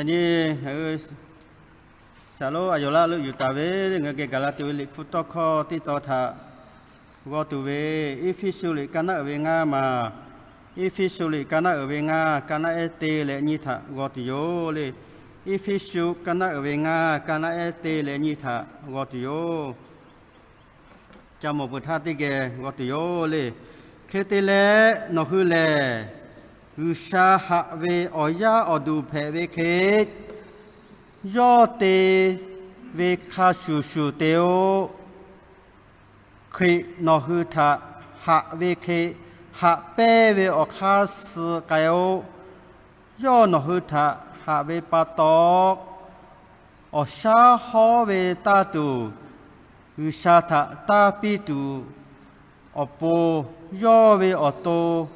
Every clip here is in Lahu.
Nyi, ngaˬ hui Saˍ lonˉ Aˍyonˍ laˇ leuˆ yuˬ taˍ ve, ngaˬ hui geh gaˬ la tuˬ ve Liꞈ hpu tawˇ hkawˇ teˇ tawn htaꞈ g'aw tuˬ ve, Eˇfeˇsuꞈ liꞈ ka naˆ uiˍ ve ngaˇ maˬ, Eˇfeˇsuꞈ liꞈ ka naˆ uiˍ ve ngaˇ, ka naˆ ehˉ teˇ leh nyiˇ htaꞈ g'aw tuˬ yoˬ le. Eˇfeˇsuꞈ ka naˆ uiˍ ve ngaˇ, ka naˆ ehˉ teˇ leh nyiˇ htaꞈ g'aw tuˬ yoˬ. Ca mawˬ peuˬ htaˇ teˇ geh g'aw tuˬ yoˬ le. Hk'e te leh, nawˬ hui lehˬ G'uiˬsha haꞈ ve awˬ yaˇ awˬ duˬ hpehꞈ ve hk'e, yawˇ te ve hk'a shuˍ shuˍ te-o. Hkriꞈ nawˬ hui htaꞈ haꞈ ve hk'e, haꞈ pehnˇ ve awˬ hk'aˇ suh k'ai-o. Yawˇ nawˬ hui htaꞈ haꞈ ve pa taw, awˬ shaˉ hawˉ ve taˇ tuˬ, G'uiˬsha htaꞈ tanˇ piˇ tuˬ awˬ pon, yawˇ ve awˬ to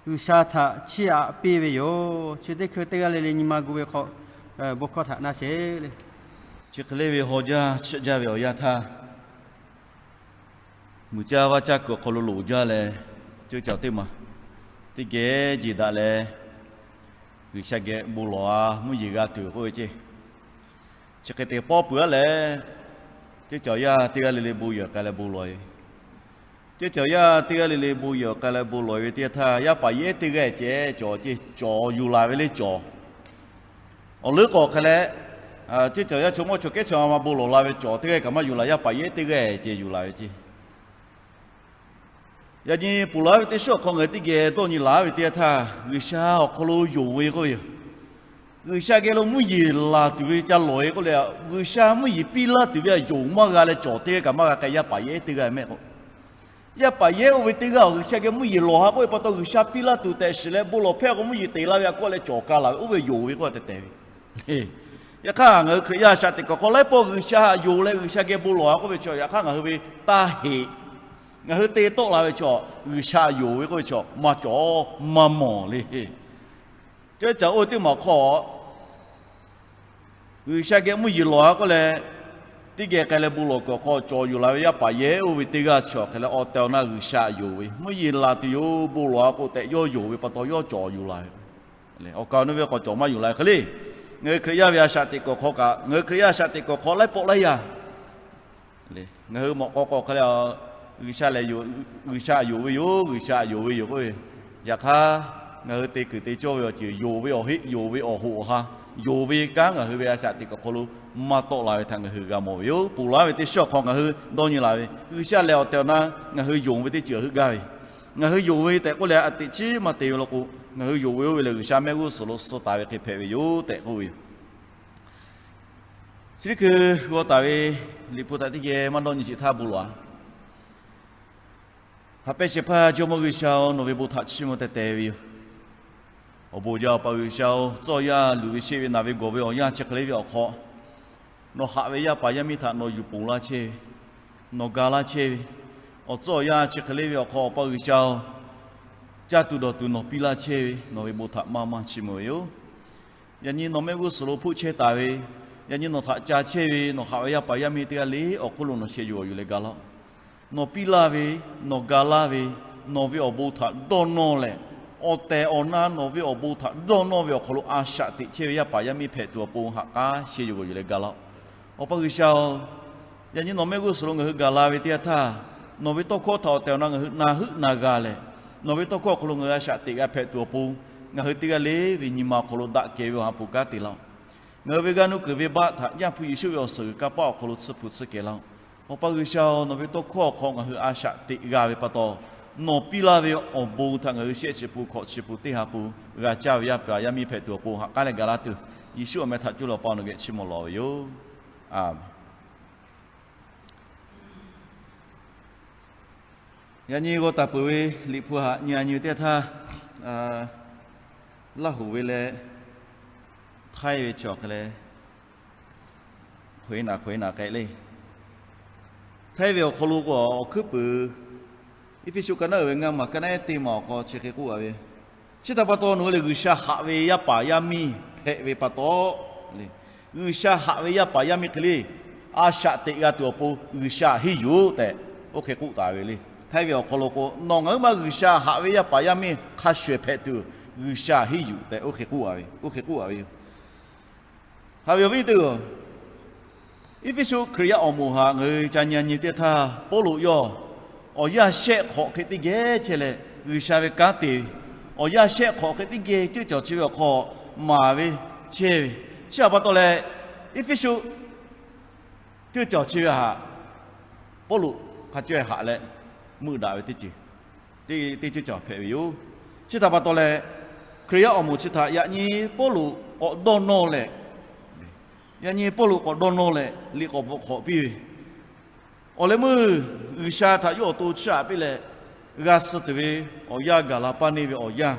G'uiˬsha htaꞈ chiˇ aꞈ piˇ ve yoˬ. Chi teˇ hkui teˇ g'aˇ le le nyi ma gu ve hk'aw, bon hkawˇ htaꞈ na sheˍ le. Chi hk'e le ve haw jaˇ chiˆ jaˇ ve awˬ yanˇ htaˇ, muiˬ caˇ vaˇ caˇ kuiˬ awˬ hk'aw lo loˍ jaˇ leh, ceuˇ caˬ teˇ maˬ teˇ geh jeˬ daꞈ leh, G'uiˬsha geh bon lawˬ-a mvuhˇ yeˬ g'a tuˬ k'oˆ ve ceˇ. Chi hk'e te pawˆ peuˬ-a leh, ceuˇ caˬ yaˇ teˇ g'aˇ le le bon yehˬ k'ai leh bon lawˬ-e. Ceuˇ caˬ yaˇ teˇ g'aˇ le le bon yehˬ k'ai leh bon lawˬ-e ve teˇ yanˇ htaˇ, yaˇ paˍ yehˉ teˇ g'aˇ ceh cawˬ ceˇ, cawˬ yuˬ laˬ ve le cawˬ. Awˬ leuˉ k'awꞈ hk'e leh, ceuˇ caˬ yaˇ chaw mawˇ chaw kehˉ chaw ma bon lawˬ la ve cawˬ teˇ g'aˇ kaꞈ maˇ yuˬ laˬ, yaˇ paˍ yehˉ teˇ g'aˇ ceh yuˬ laˬ ve ceˇ. Yaꞈ nyi ponˬ laˬ ve teˇ shiˉ awˬ hk'aw ngaˬ hui teˇ geh dawˇ nyi laˬ ve teˇ yanˇ htaˇ, G'uiˬsha awˬ hk'aw lo yonˍ ve k'oˆ ve yoˬ. G'uiˬsha geh lo mvuhˇ yeˬ laˬ tuˬ ve ca lawˬ-e k'oˆ leh, G'uiˬsha mvuhˇ yeˬ piˇ laˇ tuˬ ve aꞈ yonˍ maˇ g'a leh cawˬ teˇ g'aˇ kaꞈ maˇ g'a k'ai, yaˇ paˍ yehˉ teˇ g'aˇ mehˆ k'o. Yaˇ paˍ yehˉ oˇ ve teˇ g'aˇ-oˬ, G'uiˬsha geh mvuhˇ yeˬ lawˬ ha k'oˆ ve pa taw, G'uiˬsha piˇ laˇ tuˬ tehꞈ shiˍ leh bon lawˬ hpehˇ k'o mvuhˇ yeˬ teꞈ la ve aꞈ k'oˆ leh cawˬ ka laˬ ve, oˇ ve yonˍ ve k'oˆ tehꞈ tehꞈ ve. Yaꞈ hk'aˇ ngaˬ hui Hkriꞈ yaˇ a shaꞈ teꞈ kuiˬ awˬ hk'aw laiˉ pawˆ G'uiˬsha haꞈ yonˍ leh G'uiˬsha geh bon lawˬ ha k'oˆ ve chaw, yaꞈ hk'aˇ ngaˬ hui ve taˇ heꞈ. Ngaˬ hui te tawˆ la ve chaw, G'uiˬsha yonˍ ve k'oˆ ve chaw maˇ cawˬ, maˇ mawˬ le. Ceuˇ caˬ oˇ ve teˇ maˬ awˬ hk'aw, G'uiˬsha geh mvuhˇ yeˬ lawˬ ha k'oˆ leh, teˇ geh k'ai leh bon lawˬ kuiˬ awˬ hk'aw cawˬ yuˬ la ve yaˇ paˍ yehˉ oˇ ve teˇ g'aˇ chaw hk'e leh awˬ tehˬ awˬ na G'uiˬsha yonˍ ve, mvuhˇ yeˬ laˬ tuˬ yoˬ, bon lawˬ ha k'oˆ tehꞈ yawˇ yonˍ ve pa taw yawˇ cawˬ yuˬ la ve. Awˬ kaˍ awˬ nu ve k'awꞈ cawˬ maˇ yuˬ la ve hk'e le. Ngaˬ hui Hkriꞈ yaˇ ve a shaꞈ teꞈ kuiˬ awˬ hk'aw kaꞈ, ngaˬ hui Hkriꞈ yaˇ a shaꞈ teꞈ kuiˬ awˬ hk'aw laiˉ pawˆ laiˉ yaˇ ngaˬ hui mawꞈ k'aw k'aw hk'e le, G'uiˬsha lehˬ, G'uiˬsha yonˍ ve yoˬ, G'uiˬsha yonˍ ve yoˬ k'oˆ ve. Yaꞈ hk'aˇ, ngaˬ hui te kuiˬ te cawˇ ve awˬ ceuˬ yonˍ ve awˬ heˆ, yonˍ ve awˬ hoꞈ awˬ ha, yonˍ ve kanˉ ngaˬ hui ve a shaꞈ teꞈ kuiˬ awˬ hk'aw lo maˇ tawˆ la ve htaꞈ ngaˬ hui g'a mawˬ ve yoˬ. Ponˬ laˬ ve teˇ shiˉ awˬ hk'aw ngaˬ hui dawˇ nyi laˬ ve, G'uiˬsha lehˬ awˬ tehˬ awˬ na ngaˬ hui yonˍ ve teˇ ceuˬ heuˆ gaˇ ve, ngaˬ hui yonˍ ve tehꞈ k'oˆ leh a teꞈ chiˉ maˇ te ve law k'o, ngaˬ hui yonˍ ve oˇ ve lehˬ G'uiˬsha mehˆ g'uˇ suhˍ lo suh taˍ ve hk'e hpehꞈ ve yoˬ tehꞈ k'oˆ ve yoˬ. Chi teˇ hkui g'aw taˍ ve Liꞈ hpu htaꞈ teˇ geh maˇ dawˇ nyi sheˍ htaˇ bon lawˬ-a. Haꞈ pehnˇ shehˍ hpaˇ Jawˇmawˇ G'uiˬsha-oˬ, nawˬ ve bon htaꞈ chiˇ mvuh teh teh ve yoˬ. Awˬ bon jaˇ, Awˬ pa G'uiˬsha-oˬ, tcuhˇ awˬ yanˇ luˬ ve sheˆ ve naˬ ve gawˬ ve awˬ yanˇ chi hk'e le ve awˬ hk'aw, nawˬ haꞈ ve yaˇ paˍ yaˇ miˇ htaꞈ nawˬ yuˬ ponˬ laˇ chehˇ ve, nawˬ ga laˇ chehˇ ve, awˬ tcuhˇ awˬ yanˇ chi hk'e le ve awˬ hk'aw Awˬ pa G'uiˬsha-oˬ, caˇ tuˬ dawˬ tuˬ nawˬ piˇ laˇ chehˇ ve, nawˬ ve bon htaꞈ maˇ maˇ chiˇ mvuh ve yoˬ. Yaꞈ nyi nawˬ mehˆ g'uˇ suhˍ lo hpoˆ chehˇ taˍ ve, yaꞈ nyi nawˬ htaꞈ ca chehˇ ve, nawˬ haꞈ ve yaˇ paˍ yaˇ miˇ teˇ g'aˇ le awˬ hk'oˆ lo nawˬ sheh yuˬ awˬ yuˬ leh ga laˇ-oˆ. Nawˬ piˇ laˇ ve, nawˬ ga laˇ ve, nawˬ ve awˬ bon htaꞈ dawˇ nawˇ leh, awˬ tehˬ awˬ na nawˬ ve awˬ bon htaꞈ dawˇ nawˇ ve awˬ hk'aw lo a shaꞈ teꞈ chehˇ ve yaˇ paˍ yaˇ miˇ hpehꞈ tuˬ awˬ pon haꞈ k'aˉ sheh yuˬ awˬ yuˬ leh ga laˇ-oˆ. Awˬ pa G'uiˬsha-oˬ, yaꞈ nyi nawˬ mehˆ g'uˇ suhˍ lo ngaˬ hui gaˬ la ve teˇ yanˇ htaˇ, nawˬ ve tawˇ hkawˇ htaꞈ awˬ tehˬ awˬ na ngaˬ hui na heuˆ na g'a leh, nawˬ ve tawˇ hkawˇ awˬ hk'aw lo ngaˬ hui a shaꞈ teꞈ g'a hpehꞈ tuˬ awˬ pon, ngaˬ hui teˇ g'aˇ le ve nyi ma awˬ hk'aw lo daꞈ kehˬ ve awˬ ha hpu kanˉ te laˇ-oˆ. Ngaˬ hui ve g'aˇ nuˇ kuiˬ ve baˆ htaꞈ Yaˇ hpu Yeˍsuˆ ve awˬ suhˍ g'uiˬ kanˇ paˆ awˬ hk'aw lo tsuhˇ hpu tsuhˇ kehˬ laˇ-oˆ. Awˬ pa G'uiˬsha-oˬ, nawˬ ve tawˇ hkawˇ awˬ hk'aw ngaˬ hui a shaꞈ teꞈ g'a ve pa taw, nawˬ piˇ laˇ ve awˬ bon htaꞈ ngaˬ hui shehˆ chi pun hkawꞈ chi pun teˇ ha pun g'a caˇ ve yaˇ paˍ yaˇ miˇ hpehꞈ tuˬ awˬ pon haꞈ k'aˉ leh ga laˇ tuˬ, Yeˍsuˆ awˬ meh htaꞈ cuˇ leh Awˬ pa nawˬ geh chiˇ mvuh lawˬ ve yoˬ. Aˍmenˍ. Yaꞈ nyi g'aw taˍ peuˬ ve Liꞈ hpu htaꞈ nyi a nyi teˇ htaˇ, Laˇ hoˍ ve leh Htaiˇ ve chaw hk'e leh, hk'oꞈ-e naˬ hk'oꞈ-e naˬ k'ai le. Htaiˇ ve awˬ hk'aw lo k'o, awˬ hkuiˉ puiˍ Eˇfeˇsuꞈ ka naˉ uiˍ ve ngaˇ maˬ ka naˉ ehˉ teˇ maˬ awˬ hk'aw chi hk'e k'oˆ a ve, chi htaꞈ pa taw nawˬ hui lehˬ G'uiˬsha haꞈ ve yaˇ paˍ yaˇ miˇ hpehꞈ ve pa taw, G'uiˬsha haꞈ ve yaˇ paˍ yaˇ miˇ hk'e le, a shaꞈ teꞈ g'a tuˬ awˬ pon G'uiˬsha henˇ yuˬ tehꞈ, oˇ hk'e k'oˆ taˍ ve le. Htaiˇ ve awˬ hk'aw lo k'o, nawˬ ngaˬ huiˉ ma G'uiˬsha haꞈ ve yaˇ paˍ yaˇ miˇ hk'a shuˍ ehˍ hpehꞈ tuˬ G'uiˬsha henˇ yuˬ tehꞈ oˇ hk'e k'oˆ a ve, oˇ hk'e k'oˆ a ve yoˬ. Haꞈ ve awˬ viˉ nyi teˇ-oˬ, Eˇfeˇsuꞈ Hkriꞈ yaˇ awˬ moˍ htaꞈ ngaˬ hui ca nyi nyi teˇ htaˇ, Pawˇluꞈ yawˇ awˬ yanˇ shehˆ hk'awꞈ hk'e teˇ geh chehˇ leh, G'uiˬsha ve kanˉ te ve, awˬ yanˇ shehˆ hk'awꞈ hk'e teˇ geh ceuˇ cawˬ chi ve awˬ hk'aw maˍ ve chehˇ ve, chi htaꞈ pa taw leh, Eˇfeˇsuꞈ ceuˇ cawˬ chi ve htaꞈ Pawˇluꞈ hk'a caweh haꞈ leh meuˆ daꞈ ve teˇ ceuˬ, teˇ ceuˇ cawˬ hpehꞈ ve yoˬ. Chi htaꞈ pa taw leh, Hkriꞈ yaˇ awˬ moˍ chi htaꞈ yaꞈ nyi Pawˇluꞈ k'awꞈ dawˇ nawˇ leh, yaꞈ nyi Pawˇluꞈ k'awꞈ dawˇ nawˇ leh liꞈ k'awꞈ bvuhꞈ hk'awꞈ piˇ ve, awˬ leh meuˇ G'uiˬsha htaꞈ yawˇ awˬ to chiˇ aꞈ piˇ leh, g'a suh tuˬ ve awˬ yanˇ gaˬ la paˇ neˇ ve awˬ yanˇ,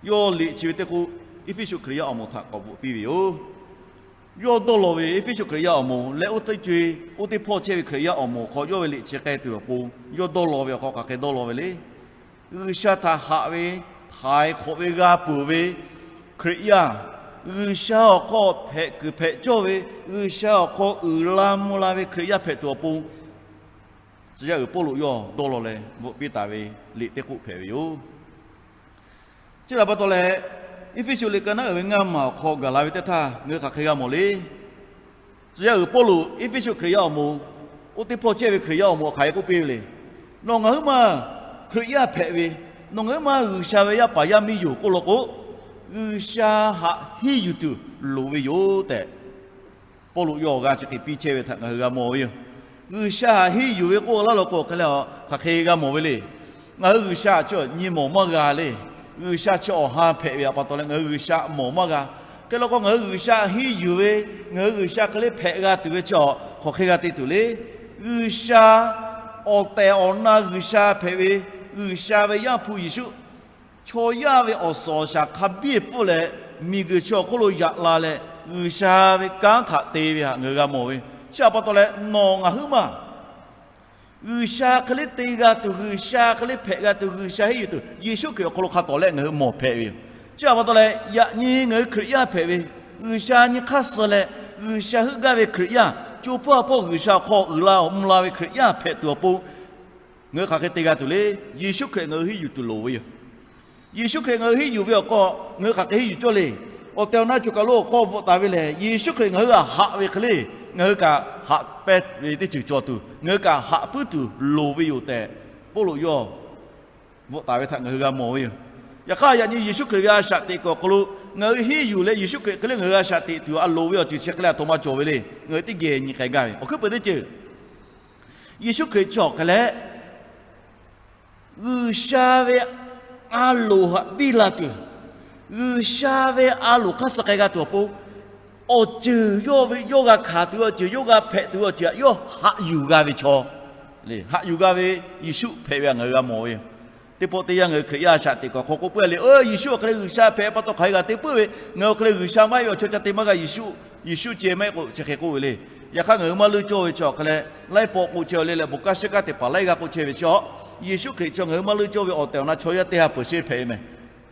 yawˇ liꞈ chi ve teˇ k'oˆ, Eˇfeˇsuꞈ Hkriꞈ yaˇ awˬ moˍ htaꞈ k'awꞈ bvuhꞈ piˇ ve yoˬ. Yawˇ dawˇ law ve Eˇfeˇsuꞈ Hkriꞈ yaˇ awˬ moˍ leh oˇ teˇ co-e, oˇ teˇ hpawˇ chehˇ ve Hkriꞈ yaˇ awˬ moˍ hk'aw yawˇ ve liꞈ chi k'ai tuˬ awˬ pon, yawˇ dawˇ law ve awˬ hk'aw hk'aˬ hk'e dawˇ law ve le. G'uiˬsha htaꞈ haꞈ ve, htaiˍ hk'awꞈ ve g'a peuˬ ve Hkriꞈ yaˇ, G'uiˬsha awˬ hk'aw hpehꞈ kuiˬ hpehꞈ cawˇ ve, G'uiˬsha awˬ hk'aw uiˍ la mvuh la ve Hkriꞈ yaˇ hpehꞈ tuˬ awˬ pon, tcuh yaˇ uiˍ Pawˇluꞈ yawˇ dawˇ law leh bvuhꞈ piˇ taˍ ve liꞈ teˇ k'oˆ hpehꞈ ve yoˬ. Chi htaꞈ pa taw leh, Eˇfeˇsuꞈ liꞈ ka naˉ uiˍ ve ngaˇ maˬ awˬ hk'aw gaˬ la ve teˇ htaˇ ngaˬ hui hk'aˬ hk'e g'a mawˬ le. Tcuh yaˇ uiˍ Pawˇluꞈ Eˇfeˇsuꞈ Hkriꞈ yaˇ awˬ moˍ, oˇ teˇ hpawˇ chehˇ ve Hkriꞈ yaˇ awˬ moˍ hk'aˬ hk'e k'oˆ piˇ ve le. Nawˬ ngaˬ huiˉ maˬ Hkriꞈ yaˇ hpehꞈ ve, nawˬ ngaˬ huiˉ maˬ G'uiˬsha ve yaˇ paˍ yaˇ miˇ yoˬ k'oˆ law k'o, G'uiˬsha htaꞈ henˇ yuˬ tuˬ loˍ ve yoˬ tehꞈ, Pawˇluꞈ yawˇ awˬ g'aˇ chi hk'e piˇ chehˇ ve htaꞈ ngaˬ hui g'a mawˬ ve yoˬ. G'uiˬsha htaꞈ henˇ yuˬ ve k'oˆ laˇ law k'o, hk'e leh hk'aˬ hk'e g'a mawˬ ve le. Ngaˬ hui G'uiˬsha chi nyi mawˬ maˇ g'a le. G'uiˬsha chi awˬ ha hpehꞈ ve pa taw leh ngaˬ hui G'uiˬsha mawˬ maˇ g'a. Hk'e law k'o, ngaˬ hui G'uiˬsha henˇ yuˬ ve, ngaˬ hui G'uiˬsha hk'e le hpehꞈ g'a tuˬ ve chi hk'aˬ hk'e g'a te tuˬ le. G'uiˬsha awˬ tehˬ awˬ na G'uiˬsha hpehꞈ ve, G'uiˬsha ve Yaˇ hpu Yeˍsuˆ chaw yaˇ ve awˬ suhˍ awˬ shaˍ hk'a biˇ pfuhˇ leh, miˬguiˬ chi awˬ hk'oˆ lo yaꞈ la leh, G'uiˬsha ve kanˉ htaꞈ te ve htaꞈ ngaˬ hui g'a mawˬ ve. Chi htaꞈ pa taw leh, nawˬ ngaˬ huiˉ maˬ G'uiˬsha hk'e le te g'a tuˬ, G'uiˬsha hk'e le hpehꞈ g'a tuˬ, G'uiˬsha henˇ yuˬ tuˬ Yeˍsuˆ Hkriꞈ awˬ hk'aw lo hk'a tawˍ leh ngaˬ hui mawˬ hpehꞈ ve yoˬ. Chi htaꞈ pa taw leh, yaꞈ nyi ngaˬ hui Hkriꞈ yaˇ hpehꞈ ve, G'uiˬsha nyi hk'aˇ suh leh G'uiˬsha heuˆ gaˇ ve Hkriꞈ yaˇ, co hpawˇ ha hpawˇ G'uiˬsha awˬ hk'aw uiˍ la mvuh la ve Hkriꞈ yaˇ hpehꞈ tuˬ awˬ pon, ngaˬ hui hk'aˬ hk'e te g'a tuˬ le. Yeˍsuˆ Hkriꞈ ngaˬ hui henˇ yuˬ tuˬ loˍ ve yoˬ. Yeˍsuˆ Hkriꞈ ngaˬ hui henˇ yuˬ ve awˬ hk'aw ngaˬ hui hk'aˬ hk'e henˇ yuˬ cawˇ le. Awˬ tehˬ awˬ na choˬ kaˬ lo awˬ hk'aw bvuhꞈ taˍ ve lehˬ, Yeˍsuˆ Hkriꞈ ngaˬ hui htaꞈ haꞈ ve hk'e le, ngaˬ hui kaꞈ haꞈ pehnˇ ve teˇ ceuˬ cawˬ tuˬ, ngaˬ hui kaꞈ haꞈ puiˉ tuˬ loˍ ve yoˬ tehꞈ, Pawˇluꞈ yawˇ bvuhꞈ taˍ ve htaꞈ ngaˬ hui g'a mawˬ ve yoˬ. Yaꞈ hk'aˇ, yaꞈ nyi Yeˍsuˆ Hkriꞈ ve a shaꞈ teꞈ kuiˬ awˬ hk'aw lo ngaˬ hui henˇ yuˬ leh Yeˍsuˆ Hkriꞈ hk'e le ngaˬ hui a shaꞈ teꞈ tuˬ a loˍ ve awˬ ceuˬ chi hk'e le a htoꞈ ma cawˬ ve le. Ngaˬ hui teˇ geh nyi k'ai gaˇ ve awˬ hkuiˉ peuˬ teˇ ceuˬ, Yeˍsuˆ Hkriꞈ chi awˬ hk'e leh G'uiˬsha ve a loˍ htaꞈ biˇ la tuˬ, G'uiˬsha ve a loˍ hk'aˇ suh k'ai g'a tuˬ awˬ pon, awˬ ceuˬ yawˇ ve yawˇ g'a hkanˍ tuˬ ve awˬ ceuˬ, yawˇ g'a hpehꞈ tuˬ ve awˬ ceuˬ htaꞈ yawˇ haꞈ yuˬ g'a ve chaw, haꞈ yuˬ g'a ve Yeˍsuˆ hpehꞈ ve htaꞈ ngaˬ hui g'a mawˬ ve yoˬ. Teˇ pawˆ teˇ yanˇ ngaˬ hui Hkriꞈ yaˇ a shaꞈ teꞈ kuiˬ awˬ hk'aw k'oˆ puiˉ le, Yeˍsuˆ awˬ hk'e leh G'uiˬsha hpehꞈ pa taw hk'aˬ hk'e g'a te puiˉ ve, ngaˬ hui awˬ hk'e leh G'uiˬsha maˇ heˆ ve awˬ chaw ca te maˇ g'a, Yeˍsuˆ, Yeˍsuˆ ceh maˇ heˆ k'o chi hk'e k'oˆ ve le. Yaꞈ hk'aˇ, ngaˬ hui maˇ leuˇ cawˇ ve chi awˬ hk'e leh, laiˉ pawˆ k'o chehˇ le leh, bon kanˉ shiˉ kanˉ teˇ hpaˍ laiˉ g'a k'o chehˇ ve chi, Yeˍsuˆ Hkriꞈ chi ngaˬ hui maˇ leuˇ cawˇ ve awˬ tehˬ awˬ na chaw yaˇ teˇ ha peuˬ sheˍ hpehꞈ ve meh.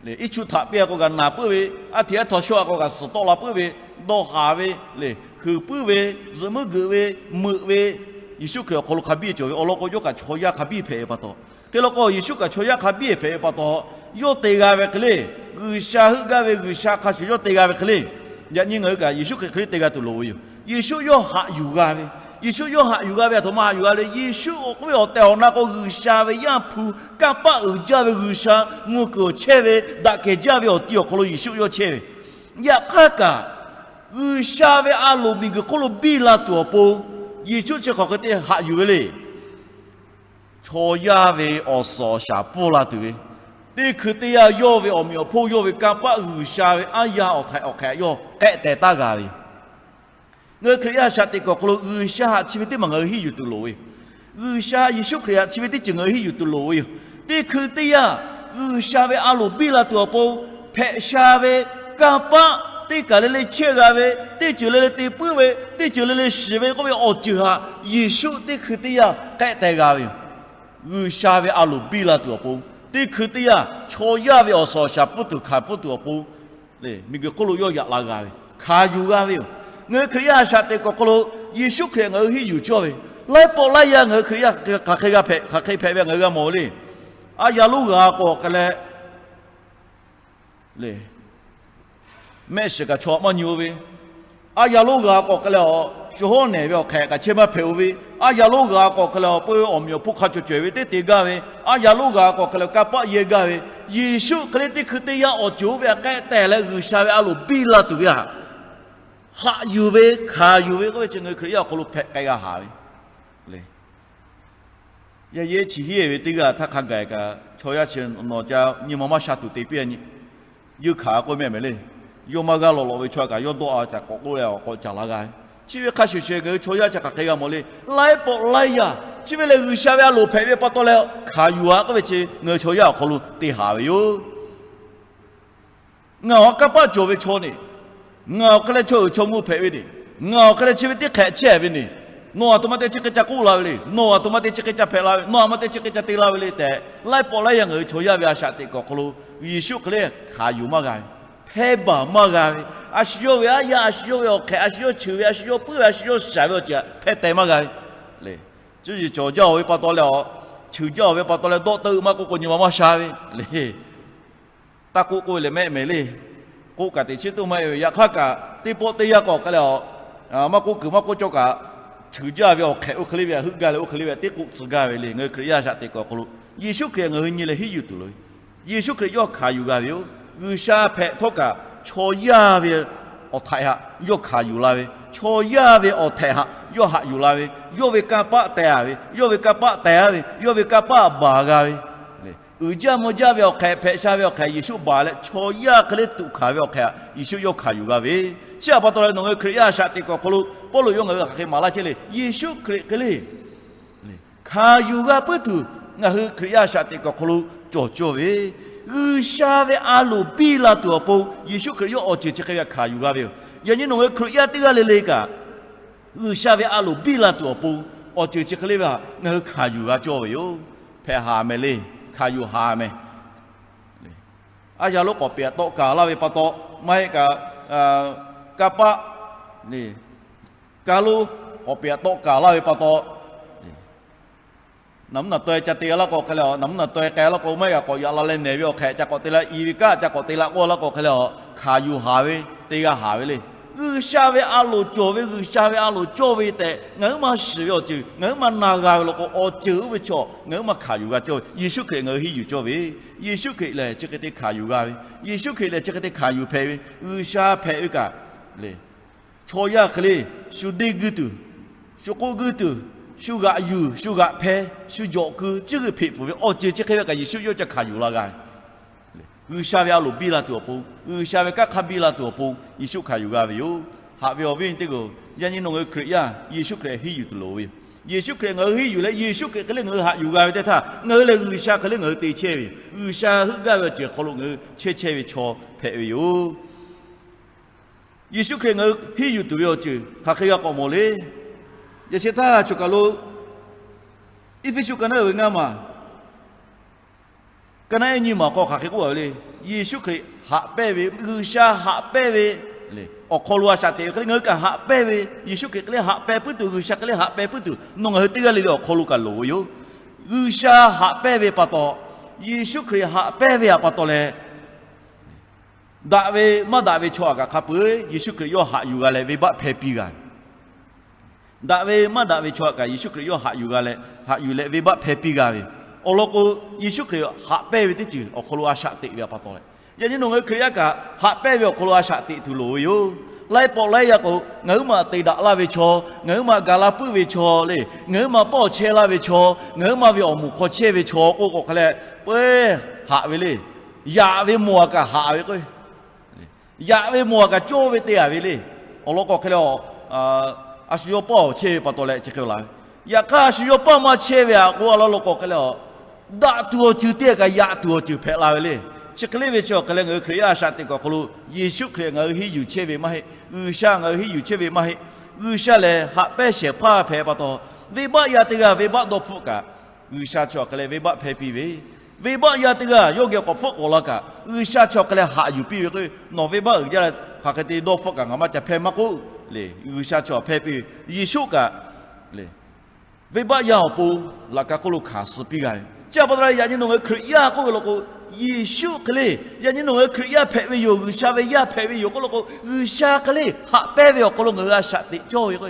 Iˉ chuˇ htaꞈ piˇ a k'o kaꞈ naˍ puiˉ ve, aˉ hteꞈ aˉ htaw shawˆ a k'o kaꞈ suhˍ tawˆ la puiˉ ve, dawˇ haˍ ve le, huiˍ puiˉ ve, zuhꞈ muiˉ geuꞈ ve, meuꞈ ve, Yeˍsuˆ Hkriꞈ awˬ hk'aw lo hk'a biˇ cawˬ ve awˬ lawn k'o, yawˇ kaꞈ chaw yaˇ hk'a biˇ hpehꞈ ve pa taw, hk'e law k'o Yeˍsuˆ kaꞈ chaw yaˇ hk'a biˇ hpehꞈ ve pa taw, yawˇ te g'a ve hk'e le, G'uiˬsha heuˆ gaˇ ve G'uiˬsha hk'a shuˍ yawˇ te g'a ve hk'e le, yaꞈ nyi ngaˬ hui kaꞈ Yeˍsuˆ Hkriꞈ hk'e le te g'a tuˬ loˍ ve yoˬ. Yeˍsuˆ yawˇ haꞈ yuˬ g'a ve, Yeˍsuˆ yawˇ haꞈ yuˬ g'a ve a htoꞈ ma haꞈ yuˬ g'a le. Yeˍsuˆ k'oˆ ve awˬ tehˬ awˬ na k'o, G'uiˬsha ve Yaˇ hpu, kanˇ paˆ uiˍ jaˇ ve G'uiˬsha, mvuhˇ kuiˬ awˬ chehˇ ve, daꞈ kehˬ jaˇ ve awˬ ti awˬ hk'aw lo Yeˍsuˆ yawˇ chehˇ ve. Yaꞈ hk'aˇ kaꞈ, G'uiˬsha ve a loˍ miˬguiˬ hk'oˆ lo biˇ la tuˬ awˬ pon, Yeˍsuˆ chi hk'aˬ hk'e te haꞈ yuˬ ve le. Chaw yaˇ ve awˬ suhˍ awˬ shaˍ pfuhˇ la tuˬ ve, teˇ hkui teˇ yanˇ yawˇ ve awˬ meꞈ awˬ hponˇ, yawˇ ve kanˇ paˆ G'uiˬsha ve aˉ yaˇ awˬ htaiꞈ awˬ hk'e yawˇ k'ehˆ teh taˉ g'a ve yoˬ. Ngaˬ hui Hkriꞈ yaˇ a shaꞈ teꞈ kuiˬ awˬ hk'aw lo G'uiˬsha htaꞈ chi ve teˇ maˬ ngaˬ hui henˇ yuˬ tuˬ loˍ ve yoˬ. G'uiˬsha Yeˍsuˆ Hkriꞈ htaꞈ chi ve teˇ ceuˬ ngaˬ hui henˇ yuˬ tuˬ loˍ ve yoˬ. Teˇ hkui teˇ yanˇ G'uiˬsha ve a loˍ biˇ la tuˬ awˬ pon, hpehꞈ sha ve kanˇ paˆ teˇ kaˬ le le chehˇ g'a ve, teˇ ceuˬ le le te puiˉ ve, teˇ ceuˬ le le shiˍ ve k'oˆ ve awˬ ceuˬ htaꞈ Yeˍsuˆ teˇ hkui teˇ yanˇ k'ehˆ teh g'a ve yoˬ. G'uiˬsha ve a loˍ biˇ la tuˬ awˬ pon, teˇ hkui teˇ yanˇ chaw yaˇ ve awˬ suhˍ awˬ shaˍ pfuhˇ tuˬ hkanˍ pfuhˇ tuˬ awˬ pon, miˬguiˬ hk'oˆ lo yawˇ yaꞈ la g'a ve, hkanˍ yuˬ g'a ve yoˬ. Ngaˬ hui Hkriꞈ yaˇ a shaꞈ teꞈ kuiˬ awˬ hk'aw lo Yeˍsuˆ Hkriꞈ ngaˬ hui henˇ yuˬ cawˇ ve, laiˉ pawˆ laiˉ yaˇ ngaˬ hui Hkriꞈ yaˇ hk'aˬ hk'e g'a hpehꞈ, hk'aˬ hk'e hpehꞈ ve ngaˬ hui g'a mawˬ ve le. A yaꞈ lonˉ g'a k'o hk'e leh le, Mehˆ shiˍ kaꞈ chaw maˇ nyi-o ve, aˉ yaˇ lonˉ g'a k'awꞈ hk'e leh awˬ shu hawˉ nehˬ ve awˬ hk'ehꞈ kaꞈ chehˇ maˇ hpehꞈ-o ve, aˉ yaˇ lonˉ g'a k'awꞈ hk'e leh awˬ peu awˬ meꞈ awˬ hponˇ hk'a cawˬ cawehˬ ve teˇ te gaˇ ve, aˉ yaˇ lonˉ g'a k'awꞈ hk'e leh kanˇ paˆ yehˇ gaˇ ve, Yeˍsuˆ Hkriꞈ teˇ hkui teˇ yanˇ awˬ ceuˬ oˇ ve htaꞈ k'ehˆ tehˬ leh G'uiˬsha ve a loˍ biˇ la tuˬ ve htaꞈ haꞈ yuˬ ve, hkanˍ yuˬ ve k'oˆ ve chi ngaˬ hui Hkriꞈ yaˇ awˬ hk'aw lo hpehꞈ k'ai g'a haˍ ve le. Yaˇ yeˇ chi hiˉ ve teˇ g'aˇ htaˇ hk'a gaˬ kaꞈ chaw yaˇ chi nawˬ ca nyi ma maˇ sha tuˬ te piˇ a nyi. Yeunˇ hkanˍ k'oˆ mehˆ mehˍ le. Yawˇ maˇ g'aˇ lawꞈ lawꞈ ve chaw kaꞈ yawˇ dawˆ a ca k'awꞈ k'oˆ leh awˬ k'awꞈ caˍ la g'a ve. Chi ve hk'a shuˍ shuˍ ngaˬ hui chaw yaˇ chi hk'aˬ hk'e g'a mawˬ le. Laiˉ pawˆ laiˉ yaˇ chi ve lehˬ G'uiˬsha ve a loˍ hpehꞈ ve pa taw leh hkanˍ yuˬ a k'oˆ ve chi ngaˬ hui chaw yaˇ awˬ hk'aw lo te haˍ ve yoˬ. Ngaˬ awˬ kanˇ paˆ cawˬ ve chaw neˬ, ngaˬ awˬ hk'e leh chaw uiˍ chaw mvuh hpehꞈ ve neˬ, ngaˬ awˬ hk'e leh chi ve teˇ hk'ehꞈ chehˇ ve neˬ, nawˬ aˬ htoꞈ ma te chi hk'e ca k'oˆ la ve le, nawˬ aˬ htoꞈ ma te chi hk'e ca hpehꞈ la ve, nawˬ aˬ htoꞈ ma te chi hk'e ca te la ve le tehꞈ, laiˉ pawˆ laiˉ yaˇ ngaˬ hui chaw yaˇ ve a shaꞈ teꞈ kuiˬ awˬ hk'aw lo Yeˍsuˆ Hkriꞈ hkanˍ yuˬ maˇ g'a ve, hpehˇ baˬ maˇ g'a ve, a shu yawˇ ve aˉ yaˇ, a shu yawˇ ve awˬ hk'ehꞈ, a shu yawˇ cheuˬ ve, a shu yawˇ puiˉ ve, a shu yawˇ shaˍ ve awˬ ceuˬ htaꞈ hpehˇ teh maˇ g'a ve le. Cuˇ yiˍ cawˬ jaˇ-oˬ ve pa taw leh awˬ, cheuˬ jaˇ-oˬ ve pa taw leh dawˆ teuˆ maˇ k'oˆ k'o nyi ma maˇ sha ve le. Taˇ k'oˆ k'oˆ ve lehˬ mehˆ mehˍ le. K'oˆ kaꞈ teꞈ chiˉ toˇ maˇ heˆ ve. Yaꞈ hk'aˇ kaꞈ teˇ pawˆ teˇ yanˇ k'awꞈ hk'e leh awˬ, maˇ k'oˆ kuiˬ maˇ k'oˆ cawˇ kaꞈ, cheuˬ jaˇ ve awˬ hk'ehꞈ oˇ hk'e le ve htaꞈ heuˆ gaˇ leh oˇ hk'e le ve htaꞈ teˇ k'oˆ tcuh gaˇ ve le. Ngaˬ hui Hkriꞈ yaˇ a shaꞈ teꞈ kuiˬ awˬ hk'aw lo Yeˍsuˆ Hkriꞈ ngaˬ hui nyi leh hiˉ yuˬ tuˬ loˍ ve. Yeˍsuˆ Hkriꞈ yawˇ hkanˍ yuˬ g'a ve yoˬ. G'uiˬsha hpehꞈ htawˇ kaꞈ chaw yaˇ ve awˬ htaiꞈ htaꞈ yawˇ hkanˍ yuˬ la ve, chaw yaˇ ve awˬ htaiꞈ htaꞈ yawˇ haꞈ yuˬ la ve, yawˇ ve kanˇ paˆ teh a ve, yawˇ ve kanˇ paˆ teh a ve, yawˇ ve kanˇ paˆ baˬ g'a ve, uiˍ jaˇ mvuh jaˇ ve awˬ hk'ehꞈ, hpehꞈ sha ve awˬ hk'ehꞈ Yeˍsuˆ baˬ leh chaw yaˇ hk'e le tuꞈ hkanˍ ve awˬ hk'ehꞈ htaꞈ Yeˍsuˆ yawˇ hkanˍ yuˬ g'a ve. Chi htaꞈ pa taw leh nawˬ ngaˬ hui Hkriꞈ yaˇ a shaꞈ teꞈ kuiˬ awˬ hk'aw lo Pawˇluꞈ yawˇ ngaˬ hui hk'aˬ hk'e maˍ laˇ chehˇ le. Yeˍsuˆ Hkriꞈ hk'e le hkanˍ yuˬ g'a puiˉ tuˬ ngaˬ hui Hkriꞈ yaˇ a shaꞈ teꞈ kuiˬ awˬ hk'aw lo cawˬ cawˇ ve, G'uiˬsha ve a loˍ biˇ la tuˬ awˬ pon Yeˍsuˆ Hkriꞈ yawˇ awˬ ceuˬ chi hk'e ve htaꞈ hkanˍ yuˬ g'a ve yoˬ. Yaꞈ nyi nawˬ ngaˬ hui Hkriꞈ yaˇ teˇ g'aˇ le le kaꞈ G'uiˬsha ve a loˍ biˇ la tuˬ awˬ pon awˬ ceuˬ chi hk'e le ve htaꞈ ngaˬ hui hkanˍ yuˬ g'a cawˇ ve yoˬ. Hpehꞈ haˍ mehˍ le. Hkanˍ yuˬ haˍ mehˍ. Aˉ yaˇ lonˉ k'awꞈ peꞈ tawˆ kaˍ laˇ ve pa taw, maˇ heˆ kaꞈ, kanˇ paˆ, kanˇ lonˉ k'awꞈ peꞈ tawˆ kaˍ laˇ ve pa taw, naˬ mvuhˇ naˬ taweh ca te g'a laˇ k'o hk'e leh, naˬ mvuhˇ naˬ taweh k'ai laˇ k'o maˇ heˆ kaꞈ k'awꞈ yaꞈ la leh nehˬ ve awˬ hk'ehꞈ ca k'awꞈ te la, i ve kanˉ ca k'awꞈ te la k'oˆ laˇ k'o hk'e leh, hkanˍ yuˬ haˍ ve, te g'a haˍ ve le. G'uiˬsha ve a loˍ cawˬ ve, G'uiˬsha ve a loˍ cawˇ ve tehꞈ ngaˬ huiˉ maˇ shiˍ ve awˬ ceuˬ, ngaˬ huiˉ maˇ na g'a ve law k'o, awˬ ceuˬ oˇ ve chaw ngaˬ huiˉ maˇ hkanˍ yuˬ g'a cawˇ ve. Yeˍsuˆ Hkriꞈ ngaˬ hui hiˉ yuˬ cawˇ ve, Yeˍsuˆ Hkriꞈ lehˬ chi hk'e te hkanˍ yuˬ g'a ve, Yeˍsuˆ Hkriꞈ lehˬ chi hk'e te hkanˍ yuˬ hpehꞈ ve, G'uiˬsha hpehꞈ ve kaꞈ le, chaw yaˇ hk'e le, shu deˇ guiˇ tuˬ, shu k'oˆ guiˇ tuˬ, shu g'aꞈ yuˬ, shu g'aꞈ hpeh, shu jawꞈ keu, cuˇ g'uiˬ hpeꞈ pfuhˍ ve awˬ ceuˬ chi hk'e ve kaꞈ Yeˍsuˆ yawˇ ca hkanˍ yuˬ la g'a ve. G'uiˬsha ve a loˍ biˇ la tuˬ awˬ pon, G'uiˬsha ve kanˇ hk'aˇ biˇ la tuˬ awˬ pon Yeˍsuˆ hkanˍ yuˬ g'a ve yoˬ. Haꞈ ve awˬ viˉ awˬ nyi teˇ hpaˍ-oˬ, yaꞈ nyi nawˬ ngaˬ hui Hkriꞈ yaˇ Yeˍsuˆ Hkriꞈ hiˉ yuˬ tuˬ loˍ ve yoˬ. Yeˍsuˆ Hkriꞈ ngaˬ hui hiˉ yuˬ leh Yeˍsuˆ Hkriꞈ hk'e le ngaˬ hui haꞈ yuˬ g'a ve teˇ htaˇ, ngaˬ hui lehˬ G'uiˬsha hk'e le ngaˬ hui te chehˇ ve, G'uiˬsha heuˆ gaˇ ve awˬ ceuˬ awˬ hk'aw lo ngaˬ hui chehˇ chehˇ ve chaw hpehꞈ ve yoˬ. Yeˍsuˆ Hkriꞈ ngaˬ hui hiˉ yuˬ tuˬ ve awˬ ceuˬ hk'aˬ hk'e g'a k'awꞈ mawˬ le. Yaꞈ sheh htaˇ choˬ kaˬ lo Eˇfeˇsuꞈ ka naˉ uiˍ ve ngaˇ maˬ, ka naˉ ehˉ nyiˇ maˬ hk'aw hk'aˬ hk'e k'oˆ a ve le. Yeˍsuˆ Hkriꞈ haꞈ pehnˇ ve, G'uiˬsha haꞈ pehnˇ ve awˬ hk'aw lo a shaꞈ teꞈ ve hk'e le ngaˬ hui kaꞈ haꞈ pehnˇ ve, Yeˍsuˆ Hkriꞈ hk'e le haꞈ pehnˇ puiˉ tuˬ, G'uiˬsha hk'e le haꞈ pehnˇ puiˉ tuˬ nawˬ ngaˬ hui teˇ g'aˇ le le awˬ hk'aw lo kaꞈ loˍ ve yoˬ. G'uiˬsha haꞈ pehnˇ ve pa taw, Yeˍsuˆ Hkriꞈ haꞈ pehnˇ ve pa taw leh, daꞈ ve maˇ daꞈ ve chaw htaꞈ kaꞈ hk'a peu-eˬ Yeˍsuˆ Hkriꞈ yawˇ haꞈ yuˬ g'a leh venˇbaˆ hpehˇ piˇ g'a ve. Daꞈ ve maˇ daꞈ ve chaw htaꞈ kaꞈ Yeˍsuˆ Hkriꞈ yawˇ haꞈ yuˬ g'a leh, haꞈ yuˬ leh venˇbaˆ hpehˇ piˇ g'a ve. Awˬ lawn k'o, Yeˍsuˆ Hkriꞈ haꞈ pehnˇ ve teˇ ceuˬ awˬ hk'aw lo a shaꞈ teꞈ ve pa taw leh, yaꞈ nyi nawˬ ngaˬ hui Hkriꞈ yaˇ kaꞈ haꞈ pehnˇ ve awˬ hk'aw lo a shaꞈ teꞈ tuˬ loˍ ve yoˬ. Laiˉ pawˆ laiˉ yaˇ k'o, ngaˬ huiˉ maˬ te daꞈ laˇ ve chaw, ngaˬ huiˉ maˬ ga laˇ puiˉ ve chaw le, ngaˬ huiˉ maˬ pawˆ chehˇ laˇ ve chaw, ngaˬ huiˉ maˬ ve awˬ moˍ hk'aw chehˇ ve chaw k'oˆ k'o hk'a leh, peuˬ, haꞈ ve le. Yaꞈ ve mawˬ a kaꞈ haꞈ ve k'o, yaꞈ ve mawˬ a kaꞈ cawˇ ve te a ve le. Awˬ lawn k'o hk'e le, a shu yawˇ pawˆ chehˇ ve pa taw leh chi hk'e la ve. Yaꞈ hk'aˇ a shu yawˇ pawˆ maˇ chehˇ ve a k'o, awˬ lawn k'o hk'e le, daꞈ tuˬ awˬ ceuˬ te kaꞈ yaꞈ tuˬ awˬ ceuˬ hpehꞈ la ve le. Chi hk'e le ve chi awˬ hk'e leh ngaˬ hui Hkriꞈ yaˇ a shaꞈ teꞈ kuiˬ awˬ hk'aw lo Yeˍsuˆ Hkriꞈ ngaˬ hui hiˉ yuˬ chehˇ ve maˇ heˆ. G'uiˬsha ngaˬ hui hiˉ yuˬ chehˇ ve maˇ heˆ. G'uiˬsha lehˬ haꞈ pehnˇ shehˍ hpaˇ hpehꞈ pa taw, venˇbaˆ yaˇ teˇ g'aˇ venˇbaˆ dawˇ hpfuhˆ kaꞈ, G'uiˬsha chi awˬ hk'e leh venˇbaˆ hpehˇ piˇ ve, venˇbaˆ yaˇ teˇ g'aˇ yawˇ geh k'awꞈ hpfuhˆ k'awꞈ la kaꞈ, G'uiˬsha chi awˬ hk'e leh haꞈ yuˬ piˇ ve k'o, nawˬ venˇbaˆ uiˍ jaˇ leh hk'aˬ hk'e te dawˇ hpfuhˆ kaꞈ ngaˬ maˇ ca hpehˇ maˇ k'oˆ le. G'uiˬsha chi awˬ hpehˇ piˇ ve, Yeˍsuˆ kaꞈ le, venˇbaˆ yaˇ awˬ pon laꞈ ka hk'oˆ lo hkanˍ suh piˇ g'a ve. Chi pa taw leh yaꞈ nyi nawˬ ngaˬ hui Hkriꞈ yaˇ k'oˆ ve law k'o, Yeˍsuˆ hk'e le, yaꞈ nyi nawˬ ngaˬ hui Hkriꞈ yaˇ hpehꞈ ve yoˬ, G'uiˬsha ve yaˇ hpehꞈ ve yoˬ k'oˆ law k'o, G'uiˬsha hk'e le haꞈ pehnˇ ve awˬ hk'aw lo ngaˬ hui a shaꞈ teꞈ cawˇ ve k'o,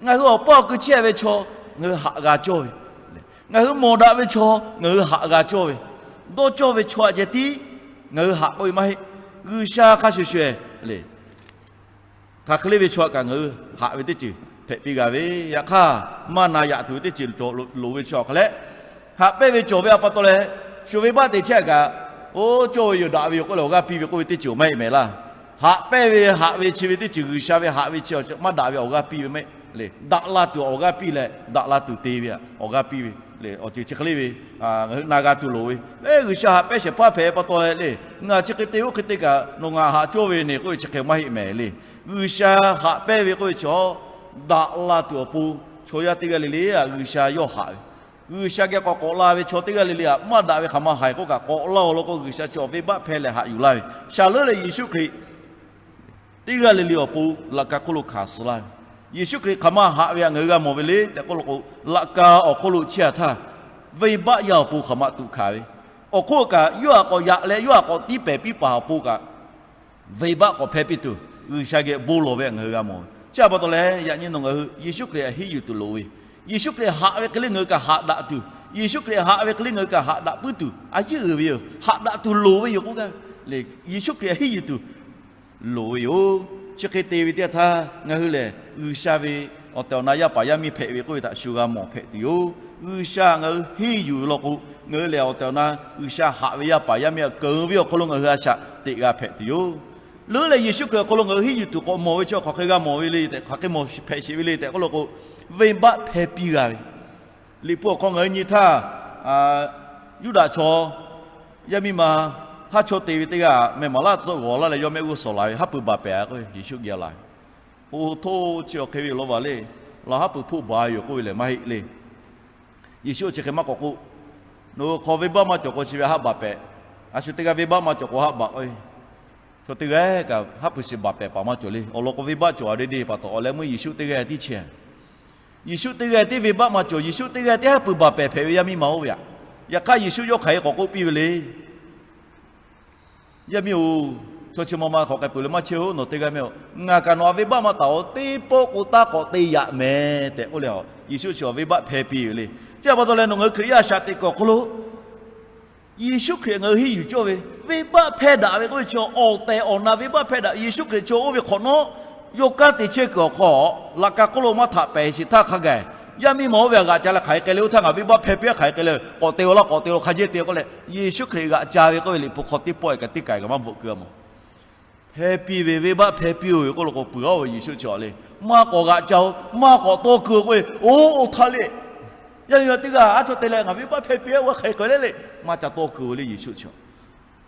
ngaˬ hui awˬ paˇ awˬ kui chehˇ ve chaw ngaˬ hui haꞈ g'a cawˇ ve, ngaˬ hui mawˬ daꞈ ve chaw ngaˬ hui haꞈ g'a cawˇ ve, dawˇ cawˇ ve chaw aꞈ ceh tiˉ ngaˬ hui haꞈ k'oˆ ve maˇ heˆ. G'uiˬsha hk'a shuˍ shuˍ le, hk'aˬ hk'e le ve chaw aꞈ kaꞈ ngaˬ hui haꞈ ve teˇ ceuˬ hpehꞈ piˇ g'a ve. Yaꞈ hk'aˇ, maˇ na yaꞈ tuˬ ve teˇ ceuˬ cawˬ loˍ ve chaw hk'a leh, haꞈ pehnˇ ve cawˬ ve a pa taw leh, shu venˇbaˆ te chehˇ kaꞈ, oˇ cawˇ ve yoˬ, daꞈ ve yoˬ k'oˆ leh awˬ g'aˇ piˇ ve k'oˆ ve teˇ ceuˬ maˇ heˆ mehˍ laˇ. Haꞈ pehnˇ ve haꞈ ve chi ve teˇ ceuˬ G'uiˬsha ve haꞈ ve chi maˇ daꞈ ve awˬ g'aˇ piˇ ve maˇ heˆ le. Daꞈ la tuˬ awˬ g'aˇ piˇ leh daꞈ la tuˬ te ve awˬ g'aˇ piˇ ve le. Awˬ ceuˬ chi hk'e le ve, ngaˬ hui na g'a tuˬ loˍ ve, G'uiˬsha haꞈ pehnˇ shehˍ hpaˇ hpehꞈ pa taw leh le, ngaˬ chi hk'e te oˇ hk'e te kaꞈ nawˬ ngaˬ haꞈ cawˇ ve ne k'oˆ ve chi hk'e maˇ heˆ mehˍ le. G'uiˬsha haꞈ pehnˇ ve k'oˆ ve chaw, daꞈ la tuˬ awˬ pon chaw yaˇ teˇ g'aˇ le le aꞈ G'uiˬsha yawˇ haꞈ ve, G'uiˬsha geh k'awꞈ k'awꞈ la ve chaw teˇ g'aˇ le le aꞈ maˇ daꞈ ve hk'aˬ ma haiˬ k'oˆ kaꞈ k'awꞈ laˇ-oˬ law k'o, G'uiˬsha chi awˬ venˇbaˆ hpehˇ leh haꞈ yuˬ laˇ ve. Shaˍ leuˉ leh Yeˍsuˆ Hkriꞈ teˇ g'aˇ le le awˬ pon laꞈ ka hk'oˆ lo hkanˍ suh laˇ ve. Yeˍsuˆ Hkriꞈ hk'aˬ ma haꞈ ve htaꞈ ngaˬ hui g'a mawˬ ve le tehꞈ k'oˆ law k'o, laꞈ ka awˬ hk'oˆ lo chehˇ-a htaˇ, venˇbaˆ yaˇ awˬ pon hk'aˬ ma tuꞈ hkanˍ ve, awˬ hk'oˆ kaꞈ yawˇ htaꞈ k'awꞈ yaꞈ leh yawˇ htaꞈ k'awꞈ tiˉ pehˍ piˇ paˍ awˬ pon kaꞈ, venˇbaˆ k'awꞈ hpehˇ piˇ tuˬ G'uiˬsha geh bon lawˬ ve htaꞈ ngaˬ hui g'a mawˬ ve. Chi a pa taw leh, yaꞈ nyi nawˬ ngaˬ hui Yeˍsuˆ Hkriꞈ htaꞈ henˇ yuˬ tuˬ loˍ ve, Yeˍsuˆ Hkriꞈ haꞈ ve hk'e le ngaˬ hui kaꞈ haꞈ daꞈ tuˬ, Yeˍsuˆ Hkriꞈ haꞈ ve hk'e le ngaˬ hui kaꞈ haꞈ daꞈ puiˉ tuˬ a yeˇ uiˍ ve yoˬ. Haꞈ daꞈ tuˬ loˍ ve yoˬ k'oˆ gaˇ ve le. Yeˍsuˆ Hkriꞈ htaꞈ henˇ yuˬ tuˬ loˍ ve yoˬ. Chi hk'e te ve teˇ yanˇ htaˇ, ngaˬ hui lehˬ G'uiˬsha ve awˬ tehˬ awˬ na yaˇ paˍ yaˇ miˇ hpehꞈ ve k'oˆ ve htaꞈ shu g'a mawˬ hpehꞈ tuˬ yoˬ. G'uiˬsha ngaˬ hui henˇ yuˬ law k'o, ngaˬ hui lehˬ awˬ tehˬ awˬ na G'uiˬsha haꞈ ve yaˇ paˍ yaˇ miˇ aꞈ keunˍ ve awˬ hk'aw lo ngaˬ hui a shaꞈ teꞈ g'a hpehꞈ tuˬ yoˬ. Leuˉ leh Yeˍsuˆ Hkriꞈ awˬ hk'aw lo ngaˬ hui henˇ yuˬ tuˬ k'awꞈ mawˬ ve chi hk'aˬ hk'e g'a mawˬ ve le tehꞈ, hk'aˬ hk'e mawˬ hpehꞈ sheˍ ve le tehꞈ k'oˆ law k'o, venˇbaˆ hpehˇ piˇ g'a ve. Liꞈ hpu awˬ hk'aw ngaˬ hui nyi htaˇ, Yuˇdaꞈ chaw yaˇ miˇ ma haˉ chawˇ te ve teˇ g'aˇ meh maˍ laˇ tcuhˆ g'awˬ laˇ leh yawˇ mehˆ g'uˇ suhˍ laˬ ve, haˉ pui baˬ pehˍ k'oˆ ve Yeˍsuˆ geh laˬ ve. Oˇ htoˇ chi awˬ hk'e ve law vaˬ le, laˬ haˉ pui hpoˆ baˬ yoˬ k'oˆ ve lehˬ maˇ heˆ le. Yeˍsuˆ chi hk'e maˇ k'awꞈ k'oˆ, Nawˬ hui hk'aw venˇbaˆ maˇ cawˬ k'o chi ve haˉ baˬ pehˍ. A shu teˇ g'aˇ venˇbaˆ maˇ cawˬ k'o haˉ baˬ k'oˆ ve, chaw teˇ g'aˇ kaꞈ haˉ pui shiˍ baˬ pehˍ paˍ maˇ cawˬ le. Awˬ lawn k'o venˇbaˆ cawˬ a deˇ deˇ pa taw, awˬ leh meuˇ Yeˍsuˆ teˇ g'aˇ tiˉ chehˇ. Yeˍsuˆ teˇ g'aˇ tiˉ venˇbaˆ maˇ cawˬ, Yeˍsuˆ teˇ g'aˇ tiˉ haˉ pui baˬ pehˍ hpehꞈ ve yaˇ miˇ ma oˇ ve aꞈ. Yaꞈ hk'aˇ Yeˍsuˆ yawˇ hk'aˬ hk'e k'awꞈ k'oˆ piˇ ve le. Yaˇ miˇ-oˬ, chaw chi ma ma hk'aˬ k'ai peuˬ leh maˇ chehˇ-oˬ. Nawˬ teˇ g'aˇ mehˆ-oˬ, ngaˬ kaꞈ nawˬ htaꞈ venˇbaˆ maˇ taˍ-oˬ. Teˇ pawˆ k'o taˇ k'awꞈ te yaꞈ mehˍ tehꞈ k'oˆ leh, Yeˍsuˆ chi awˬ venˇbaˆ hpehˇ piˇ ve le. Chi a pa taw leh nawˬ ngaˬ hui Hkriꞈ yaˇ a shaꞈ teꞈ kuiˬ awˬ hk'aw lo Yeˍsuˆ Hkriꞈ ngaˬ hui henˇ yuˬ cawˇ ve, venˇbaˆ hpehˇ daꞈ ve k'oˆ ve chi awˬ tehˬ awˬ na venˇbaˆ hpehˇ daꞈ. Yeˍsuˆ Hkriꞈ chi oˇ ve hk'awꞈ nawˉ yawˇ kanˉ te chehˇ kuiˬ awˬ hk'aw, laꞈ ka hk'oˆ lo maˇ htaꞈ pehˍ sheˍ htaˇ hk'a gaˬ, yaˇ miˇ ma oˇ ve htaꞈ g'aꞈ ca leh hk'aˬ hk'e k'ai le, oˇ htaˇ ngaˬ venˇbaˆ hpehˇ piˇ-a, hk'aˬ hk'e k'ai le, k'awꞈ te-o laˇ, k'awꞈ te-o laˇ, hk'a jehˇ te k'oˆ leh Yeˍsuˆ Hkriꞈ g'aꞈ ca ve k'oˆ ve Liꞈ hpu hk'aw teˇ pawˆ-e kaꞈ teˇ kaˬ-e kaꞈ maˇ bvuhꞈ keu-a mawˬ. Hpehˇ piˇ ve, venˇbaˆ hpehˇ piˇ-oˬ ve k'oˆ law k'o, peuˬ-a-oˬ ve Yeˍsuˆ chi a le. Maˇ k'awꞈ g'aꞈ ca-o, maˇ k'awꞈ tawˇ keu-o k'oˆ ve, oˇ oˇ htaˇ le, yaˇ miˇ ma teˇ g'aˇ haˉ chawˇ te leh ngaˬ venˇbaˆ hpehˇ piˇ-a, oˇ hk'aˬ hk'e k'ai le le, maˇ ca tawˇ keu-o le Yeˍsuˆ chi.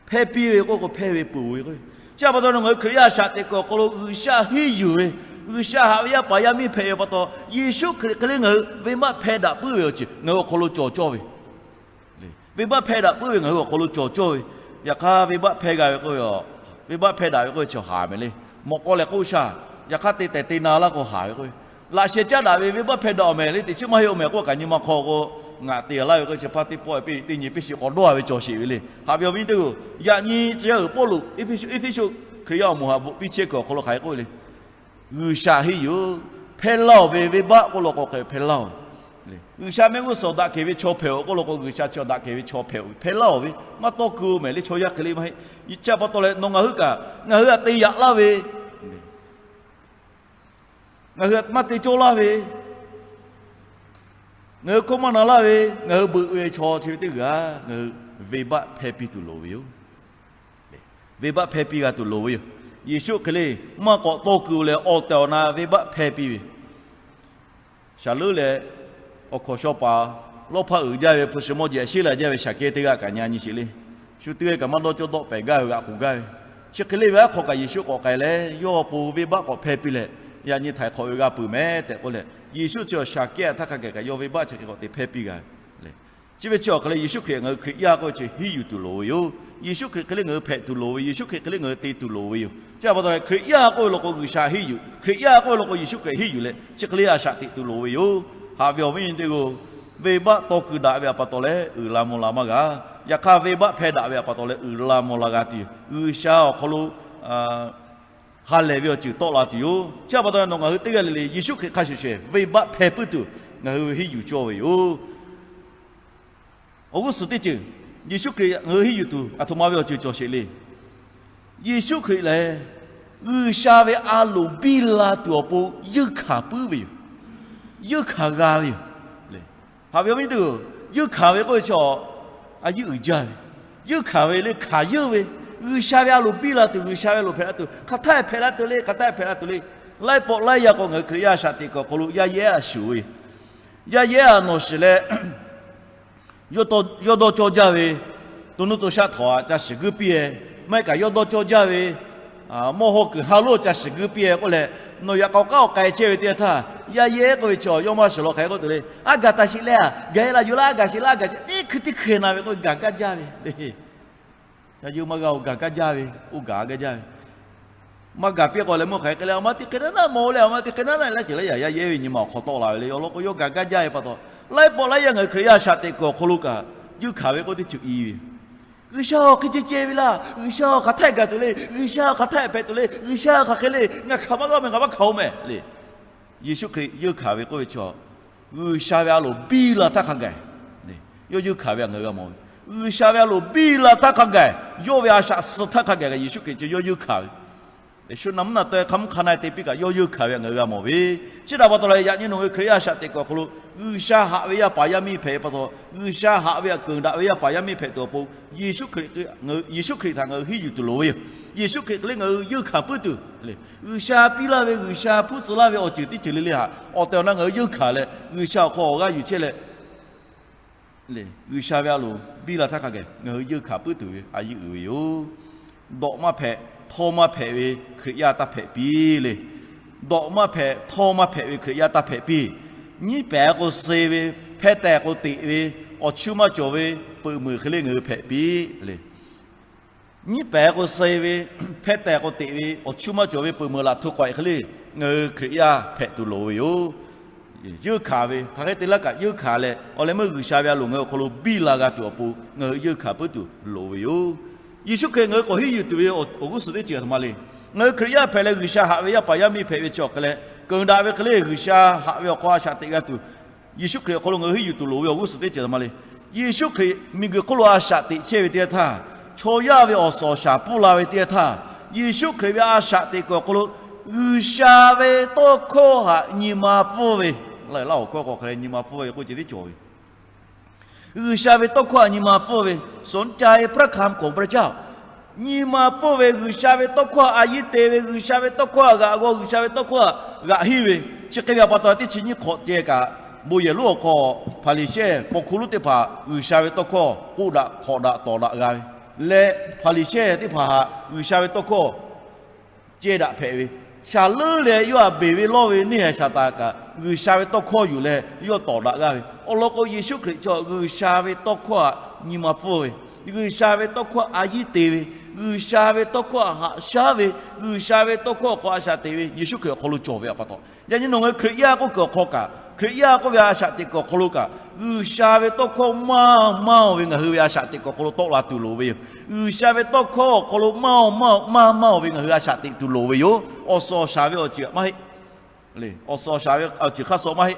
Hpehˇ piˇ ve k'oˆ k'o hpehˇ ve peuˬ ve k'o. Chi a pa taw nawˬ ngaˬ hui Hkriꞈ yaˇ a shaꞈ teꞈ kuiˬ awˬ hk'aw lo G'uiˬsha henˇ yuˬ ve, G'uiˬsha haꞈ ve yaˇ paˍ yaˇ miˇ hpehꞈ ve pa taw, Yeˍsuˆ Hkriꞈ hk'e le ngaˬ hui venˇbaˆ hpehˇ daꞈ puiˉ ve awˬ ceuˬ ngaˬ hui awˬ hk'aw lo cawˬ cawˇ ve. Venˇbaˆ hpehˇ daꞈ puiˉ ve ngaˬ hui awˬ hk'aw lo cawˬ cawˇ ve. Yaꞈ hk'aˇ venˇbaˆ hpehˇ g'a ve k'oˆ ve, venˇbaˆ hpehˇ daꞈ ve k'oˆ ve chi haˍ mehˍ le. Mawꞈ k'aw lehˬ k'oˆ shaˍ, yaꞈ hk'aˇ te tehˬ te na laˇ k'o haˍ ve k'oˆ ve, laꞈ sheh caˉ daꞈ ve venˇbaˆ hpehˇ daꞈ-oˬ mehˍ le, teꞈ chiˉ maˇ heˆ-oˬ mehˍ k'oˆ kaꞈ nyi ma hk'aw k'o, ngaˬ te laˇ ve k'oˆ ve chi hpaˇ teˇ pawˆ-e piˇ teˇ nyi piˇ shiˍ k'awꞈ dawˇ-a ve cawˬ sheˍ ve le. Haꞈ ve awˬ viˉ teˇ g'aˇ-oˬ, yaꞈ nyi tcuh yaˇ uiˍ Pawˇluꞈ Eˇfeˇsuꞈ, Eˇfeˇsuꞈ Hkriꞈ yaˇ awˬ moˍ haꞈ bvuhꞈ piˇ chehˇ kuiˬ awˬ hk'aw lo hk'aˬ hk'e k'oˆ ve le. G'uiˬsha henˇ yuˬ-oˬ. Hpehˇ laˇ-oˬ ve venˇbaˆ k'oˆ law k'o hk'e hpehˇ laˇ-oˬ. G'uiˬsha mehˆ g'uˇ suhˍ daꞈ kehˬ ve chaw hpehꞈ-oˬ k'oˆ law k'o, G'uiˬsha chi daꞈ kehˬ ve chaw hpehꞈ-oˬ ve, hpehˇ laˇ-oˬ ve, maˇ tawˇ keu-o mehˍ le, chaw yaˇ hk'e le maˇ heˆ. Chi a pa taw leh nawˬ ngaˬ hui kaꞈ ngaˬ hui htaꞈ te yaꞈ laˇ ve, ngaˬ hui maˇ te cawˇ laˇ ve, ngaˬ hui hkawˇ maˇ na laˇ ve, ngaˬ hui beuꞈ ve chaw chi ve teˇ g'aˇ ngaˬ hui venˇbaˆ hpehˇ piˇ tuˬ loˍ ve yoˬ. Venˇbaˆ hpehˇ piˇ g'a tuˬ loˍ ve yoˬ. Yeˍsuˆ hk'e le maˇ k'awꞈ tawˇ keu-o leh awˬ tehˬ awˬ na venˇbaˆ hpehˇ piˇ ve, shaˍ leuˉ leh awˬ hkawnˍ shaw paˍ lawˇ hpaˇ uiˍ jaˇ ve, hpu shi mawˇ jehˬ sheˉ la jaˇ ve Saˍkehˇ teˇ g'aˇ kaꞈ nyi nyi sheˍ le. Shu teˇ g'aˇ kaꞈ maˇ dawˇ cawˇ dawˆ pehˍ gaˇ ve g'aꞈ k'oˬ gaˇ ve, chi hk'e le ve aˉ hk'aw kaꞈ Yeˍsuˆ k'awꞈ k'ai leh yawˇ awˬ pon venˇbaˆ k'awꞈ hpehˇ piˇ leh, yaꞈ nyi htaiˍ hk'awꞈ ve g'a peuˬ mehˍ tehꞈ k'oˆ leh, Yeˍsuˆ chi awˬ Saˍkehˇ htaˇ hk'a gaˬ kaꞈ yawˇ venˇbaˆ chi hk'e k'awꞈ te hpehˇ piˇ g'a le. Chi ve chi awˬ hk'aˬ lehˬ Yeˍsuˆ Hkriꞈ ngaˬ hui Hkriꞈ yaˇ k'oˆ ve chi henˇ yuˬ tuˬ loˍ ve yoˬ. Yeˍsuˆ Hkriꞈ hk'e le ngaˬ hui hpehꞈ tuˬ loˍ ve, Yeˍsuˆ Hkriꞈ hk'e le ngaˬ hui te tuˬ loˍ ve yoˬ. Chi a pa taw leh Hkriꞈ yaˇ k'oˆ ve law k'o G'uiˬsha henˇ yuˬ, Hkriꞈ yaˇ k'oˆ ve law k'o Yeˍsuˆ Hkriꞈ henˇ yuˬ leh chi hk'e le a shaꞈ teꞈ tuˬ loˍ ve yoˬ. Haꞈ ve awˬ viˉ nyi teˇ g'aˇ-oˬ, venˇbaˆ tawˇ keu daꞈ ve a pa taw leh uiˍ la mvuh la maˇ g'a. Yaꞈ hk'aˇ, venˇbaˆ hpehˇ daꞈ ve awˬ pa taw leh uiˍ la mvuh la g'a tuˬ yoˬ. G'uiˬsha awˬ hk'aw lo ha lehˬ ve awˬ ceuˬ tawˆ la tuˬ yoˬ. Chi awˬ pa taw leh nawˬ ngaˬ hui teˇ g'aˇ le le Yeˍsuˆ Hkriꞈ hk'a shuˍ shuˍ venˇbaˆ hpehˇ puiˉ tuˬ ngaˬ hui ve henˇ yuˬ cawˇ ve yoˬ. Awˬ g'uˇ suhˍ teˇ ceuˬ, Yeˍsuˆ Hkriꞈ ngaˬ hui henˇ yuˬ tuˬ aˬ htoꞈ ma ve awˬ ceuˬ cawˬ sheˍ le. Yeˍsuˆ Hkriꞈ lehˬ, G'uiˬsha ve a loˍ biˇ la tuˬ awˬ pon yeunˇ hkanˍ puiˉ ve yoˬ. Yeunˇ hkanˍ g'a ve yoˬ. Haꞈ ve awˬ viˉ nyi teˇ-oˬ, yeunˇ hkanˍ ve k'oˆ ve chaw, a yeunˇ uiˍ jaˇ ve, yeunˇ hkanˍ ve le hkanˍ yeunˇ ve, G'uiˬsha ve a loˍ biˇ la tuˬ, G'uiˬsha ve a loˍ hpehꞈ la tuˬ, hk'aˬ htaˇ hpehꞈ la tuˬ le, hk'aˬ htaˇ hpehꞈ la tuˬ le. Laiˉ pawˆ laiˉ yaˇ k'o ngaˬ hui Hkriꞈ yaˇ shaꞈ teꞈ kuiˬ awˬ hk'aw lo yaˇ yehˉ a shuˍ ve, yaˇ yehˉ a nawˬ shiˍ leh, yawˇ dawˇ cawˇ jaˇ ve, to nuˇ to shaˆ htawnˍ a ca shiˍ guiˇ piˇ-e, maˇ heˆ kaꞈ yawˇ dawˇ cawˇ jaˇ ve, mawˇ hawˇ kuiˬ ha lonˉ ca shiˍ guiˇ piˇ-e k'oˆ leh, nawˬ yaꞈ k'aw k'aˉ awˬ k'ai chehˇ ve teˇ yanˇ htaˇ, yaˇ yehˉ k'oˆ ve chaw yawˇ maˇ shiˍ law hk'aˬ hk'e k'oˆ tuˬ le, a gaˬ taˍ sheˍ leh a, gaˬ-e la yuˬ laˇ, a gaˬ sheˍ laˇ, a gaˬ sheˍ, teˇ hkui teˇ hkui na ve k'oˆ gaˬ gaˇ jaˇ ve le. Ca yeunˇ maˇ g'a-oˬ, gaˬ gaˇ jaˇ ve, oˇ gaˬ gaˇ jaˇ ve. Maˇ gaˬ piˇ k'o leh mvuhˇ hk'aˬ hk'e leh, a ma teˇ hk'e naˉ naˉ mawˬ-o leh, a ma teˇ hk'e naˉ naˉ leh, laˇ ceuˬ laˇ yaꞈ yaˇ yehˉ ve nyi ma awˬ hk'aw tawˆ la ve le. Awˬ lawn k'o, yawˇ gaˬ gaˇ jaˇ ve pa taw, laiˉ pawˆ laiˉ yaˇ ngaˬ hui Hkriꞈ yaˇ shaꞈ teꞈ kuiˬ awˬ hk'aw lo kaꞈ yeunˇ hkanˍ ve k'oˆ teˇ ceuˬ i ve, G'uiˬsha awˬ hk'e ceh ceh ve laˇ, G'uiˬsha awˬ hk'aˬ htaˇ gaˬ tuˬ le, G'uiˬsha awˬ hk'aˬ htaˇ hpehꞈ tuˬ le, G'uiˬsha awˬ hk'aˬ hk'e le, ngaˬ hkanˍ maˇ g'a meh, ngaˬ maˇ hkanˍ-o meh le. Yeˍsuˆ Hkriꞈ yeunˇ hkanˍ ve k'oˆ ve chaw, G'uiˬsha ve a loˍ biˇ la htaˇ hk'a gaˬ, yawˇ yeunˇ hkanˍ ve htaꞈ ngaˬ hui g'a mawˬ ve. G'uiˬsha ve a loˍ biˇ la htaˇ hk'a gaˬ, yawˇ ve a shaꞈ suh htaˇ hk'a gaˬ kaꞈ Yeˍsuˆ Hkriꞈ chi yawˇ yeunˇ hkanˍ ve, shu naꞈ mvuhˇ naꞈ taweh hk'a mvuhˇ hk'a na-e te piˇ kaꞈ yawˇ yeunˇ hkanˍ ve htaꞈ ngaˬ hui g'a mawˬ ve. Chi htaꞈ pa taw leh yaꞈ nyi nawˬ ngaˬ hui Hkriꞈ yaˇ shaꞈ teꞈ kuiˬ awˬ hk'aw lo G'uiˬsha haꞈ ve yaˇ paˍ yaˇ miˇ hpehꞈ ve pa taw, G'uiˬsha haꞈ ve htaꞈ keunˍ daꞈ ve yaˇ paˍ yaˇ miˇ hpehꞈ tuˬ awˬ pon, Yeˍsuˆ Hkriꞈ htaꞈ ngaˬ hui henˇ yuˬ tuˬ loˍ ve yoˬ. Yeˍsuˆ Hkriꞈ hk'e le ngaˬ hui yeunˇ hkanˍ puiˉ tuˬ, G'uiˬsha piˇ laˇ ve, G'uiˬsha hpuˇ tcuh laˇ ve awˬ ceuˬ teˇ ceuˬ le le htaꞈ awˬ tehˬ awˬ na ngaˬ hui yeunˇ hkanˍ leh, G'uiˬsha awˬ hk'aw awˬ g'aˇ yuˬ chehˇ leh, G'uiˬsha ve a loˍ biˇ la htaˇ hk'a gaˬ ngaˬ hui yeunˇ hkanˍ puiˉ tuˬ ve a yeunˇ uiˍ ve yoˬ. Dawꞈ maˇ hpehꞈ, htawˇ maˇ hpehꞈ ve Hkriꞈ yaˇ taˇ hpehꞈ piˇ le. Dawꞈ maˇ hpehꞈ, htawˇ maˇ hpehꞈ ve Hkriꞈ yaˇ taˇ hpehꞈ piˇ. Nyiˉ pehˍ k'o suh ve, hpehˇ tehˬ k'o teꞈ ve, awˬ chuˇ maˇ cawˬ ve peuꞈ meunˍ hk'e le ngaˬ hui hpehꞈ piˇ le. Nyiˉ pehˍ k'o suh ve, hpehˇ tehˬ k'o teꞈ ve, awˬ chuˇ maˇ cawˬ ve peuꞈ meunˍ laꞈ hto k'awehꞈ hk'e le ngaˬ hui Hkriꞈ yaˇ hpehꞈ tuˬ loˍ ve yoˬ. Yeunˇ hkanˍ ve hk'aˬ hk'e te laˇ kaꞈ yeunˇ hkanˍ leh, awˬ leh meuˇ G'uiˬsha ve a loˍ ngaˬ hui awˬ hk'aw lo biˇ la g'a tuˬ awˬ pon ngaˬ hui yeunˇ hkanˍ puiˉ tuˬ loˍ ve yoˬ. Yeˍsuˆ Hkriꞈ ngaˬ hui k'awꞈ henˇ yuˬ tuˬ ve awˬ g'uˇ suhˍ teˇ ceuˬ aˬ htoꞈ ma le. Ngaˬ hui Hkriꞈ yaˇ hpehꞈ leh G'uiˬsha haꞈ ve yaˇ paˍ yaˇ miˇ hpehꞈ ve chi awˬ hk'e leh, keunˍ daꞈ ve hk'e le G'uiˬsha haꞈ ve awˬ hk'aw a shaꞈ teꞈ g'a tuˬ, Yeˍsuˆ Hkriꞈ awˬ hk'aw lo ngaˬ hui henˇ yuˬ tuˬ loˍ ve awˬ g'uˇ suhˍ teˇ ceuˬ aˬ htoꞈ ma le. Yeˍsuˆ Hkriꞈ miˬguiˬ hk'oˆ lo a shaꞈ teꞈ chehˇ ve teˇ yanˇ htaˇ, chaw yaˇ ve awˬ suhˍ awˬ shaˍ pfuhˇ la ve teˇ yanˇ htaˇ, Yeˍsuˆ Hkriꞈ ve a shaꞈ teꞈ kuiˬ awˬ hk'aw lo G'uiˬsha ve tawˇ hkawˇ htaꞈ nyi ma pfuhˇ ve, laˇ awˬ hkawˇ k'awꞈ hk'e leh nyi ma pfuhˇ ve k'oˆ ceh tiˉ cawˬ ve G'uiˬsha ve tawˇ hkawˇ htaꞈ nyi ma pfuhˇ ve, สนใจพระคำของพระเจ้า nyi ma pfuhˇ ve, G'uiˬsha ve tawˇ hkawˇ htaꞈ a yiˇ te ve, G'uiˬsha ve tawˇ hkawˇ htaꞈ g'aꞈ g'aw, G'uiˬsha ve tawˇ hkawˇ htaꞈ g'aꞈ hiˇ ve, chi hk'e ve awˬ pa taw teˇ chi nyiˇ hk'awꞈ ceh kaꞈ, bon yehˬ lonˉ awˬ hk'aw Hpaˍriˍsehˇ paw hkuˇ lonˉ teˇ hpaˍ G'uiˬsha ve tawˇ hkawˇ k'oˆ daꞈ hk'awꞈ daꞈ tawˍ daꞈ g'a ve leh, Hpaˍriˍsehˇ teˇ hpaˍ htaꞈ G'uiˬsha ve tawˇ hkawˇ ceh daꞈ hpehꞈ ve, shaˍ leuˉ leh yawˇ htaꞈ beˬ ve lawˇ ve neˇ haiˬ Saˍtanˍ kaꞈ G'uiˬsha ve tawˇ hkawˇ yuˬ leh yawˇ tawˍ daꞈ g'aˇ ve. Awˬ lawn k'o, Yeˍsuˆ Hkriꞈ chaw G'uiˬsha ve tawˇ hkawˇ htaꞈ nyi ma pfuhˇ ve, G'uiˬsha ve tawˇ hkawˇ htaꞈ a yiˇ te ve, G'uiˬsha ve tawˇ hkawˇ htaꞈ haꞈ shaˉ ve, G'uiˬsha ve tawˇ hkawˇ htaꞈ k'awꞈ a shaꞈ teꞈ ve Yeˍsuˆ Hkriꞈ awˬ hk'aw lo cawˬ ve awˬ pa taw, yaꞈ nyi nawˬ ngaˬ hui Hkriꞈ yaˇ k'oˆ kuiˬ awˬ hk'aw kaꞈ, Hkriꞈ yaˇ k'oˆ ve a shaꞈ teꞈ kuiˬ awˬ hk'aw lo kaꞈ, G'uiˬsha ve tawˇ hkawˇ maˇ maˇ-oˬ ve ngaˬ hui ve a shaꞈ teꞈ kuiˬ awˬ hk'aw lo tawˆ la tuˬ loˍ ve yoˬ. G'uiˬsha ve tawˇ hkawˇ awˬ hk'aw lo maˇ maˇ maˇ-oˬ ve ngaˬ hui a shaꞈ teꞈ tuˬ loˍ ve yoˬ. Awˬ suhˍ awˬ shaˍ ve awˬ ceuˬ maˇ heˆ. Awˬ suhˍ awˬ shaˍ ve awˬ ceuˬ hk'a suh maˇ heˆ.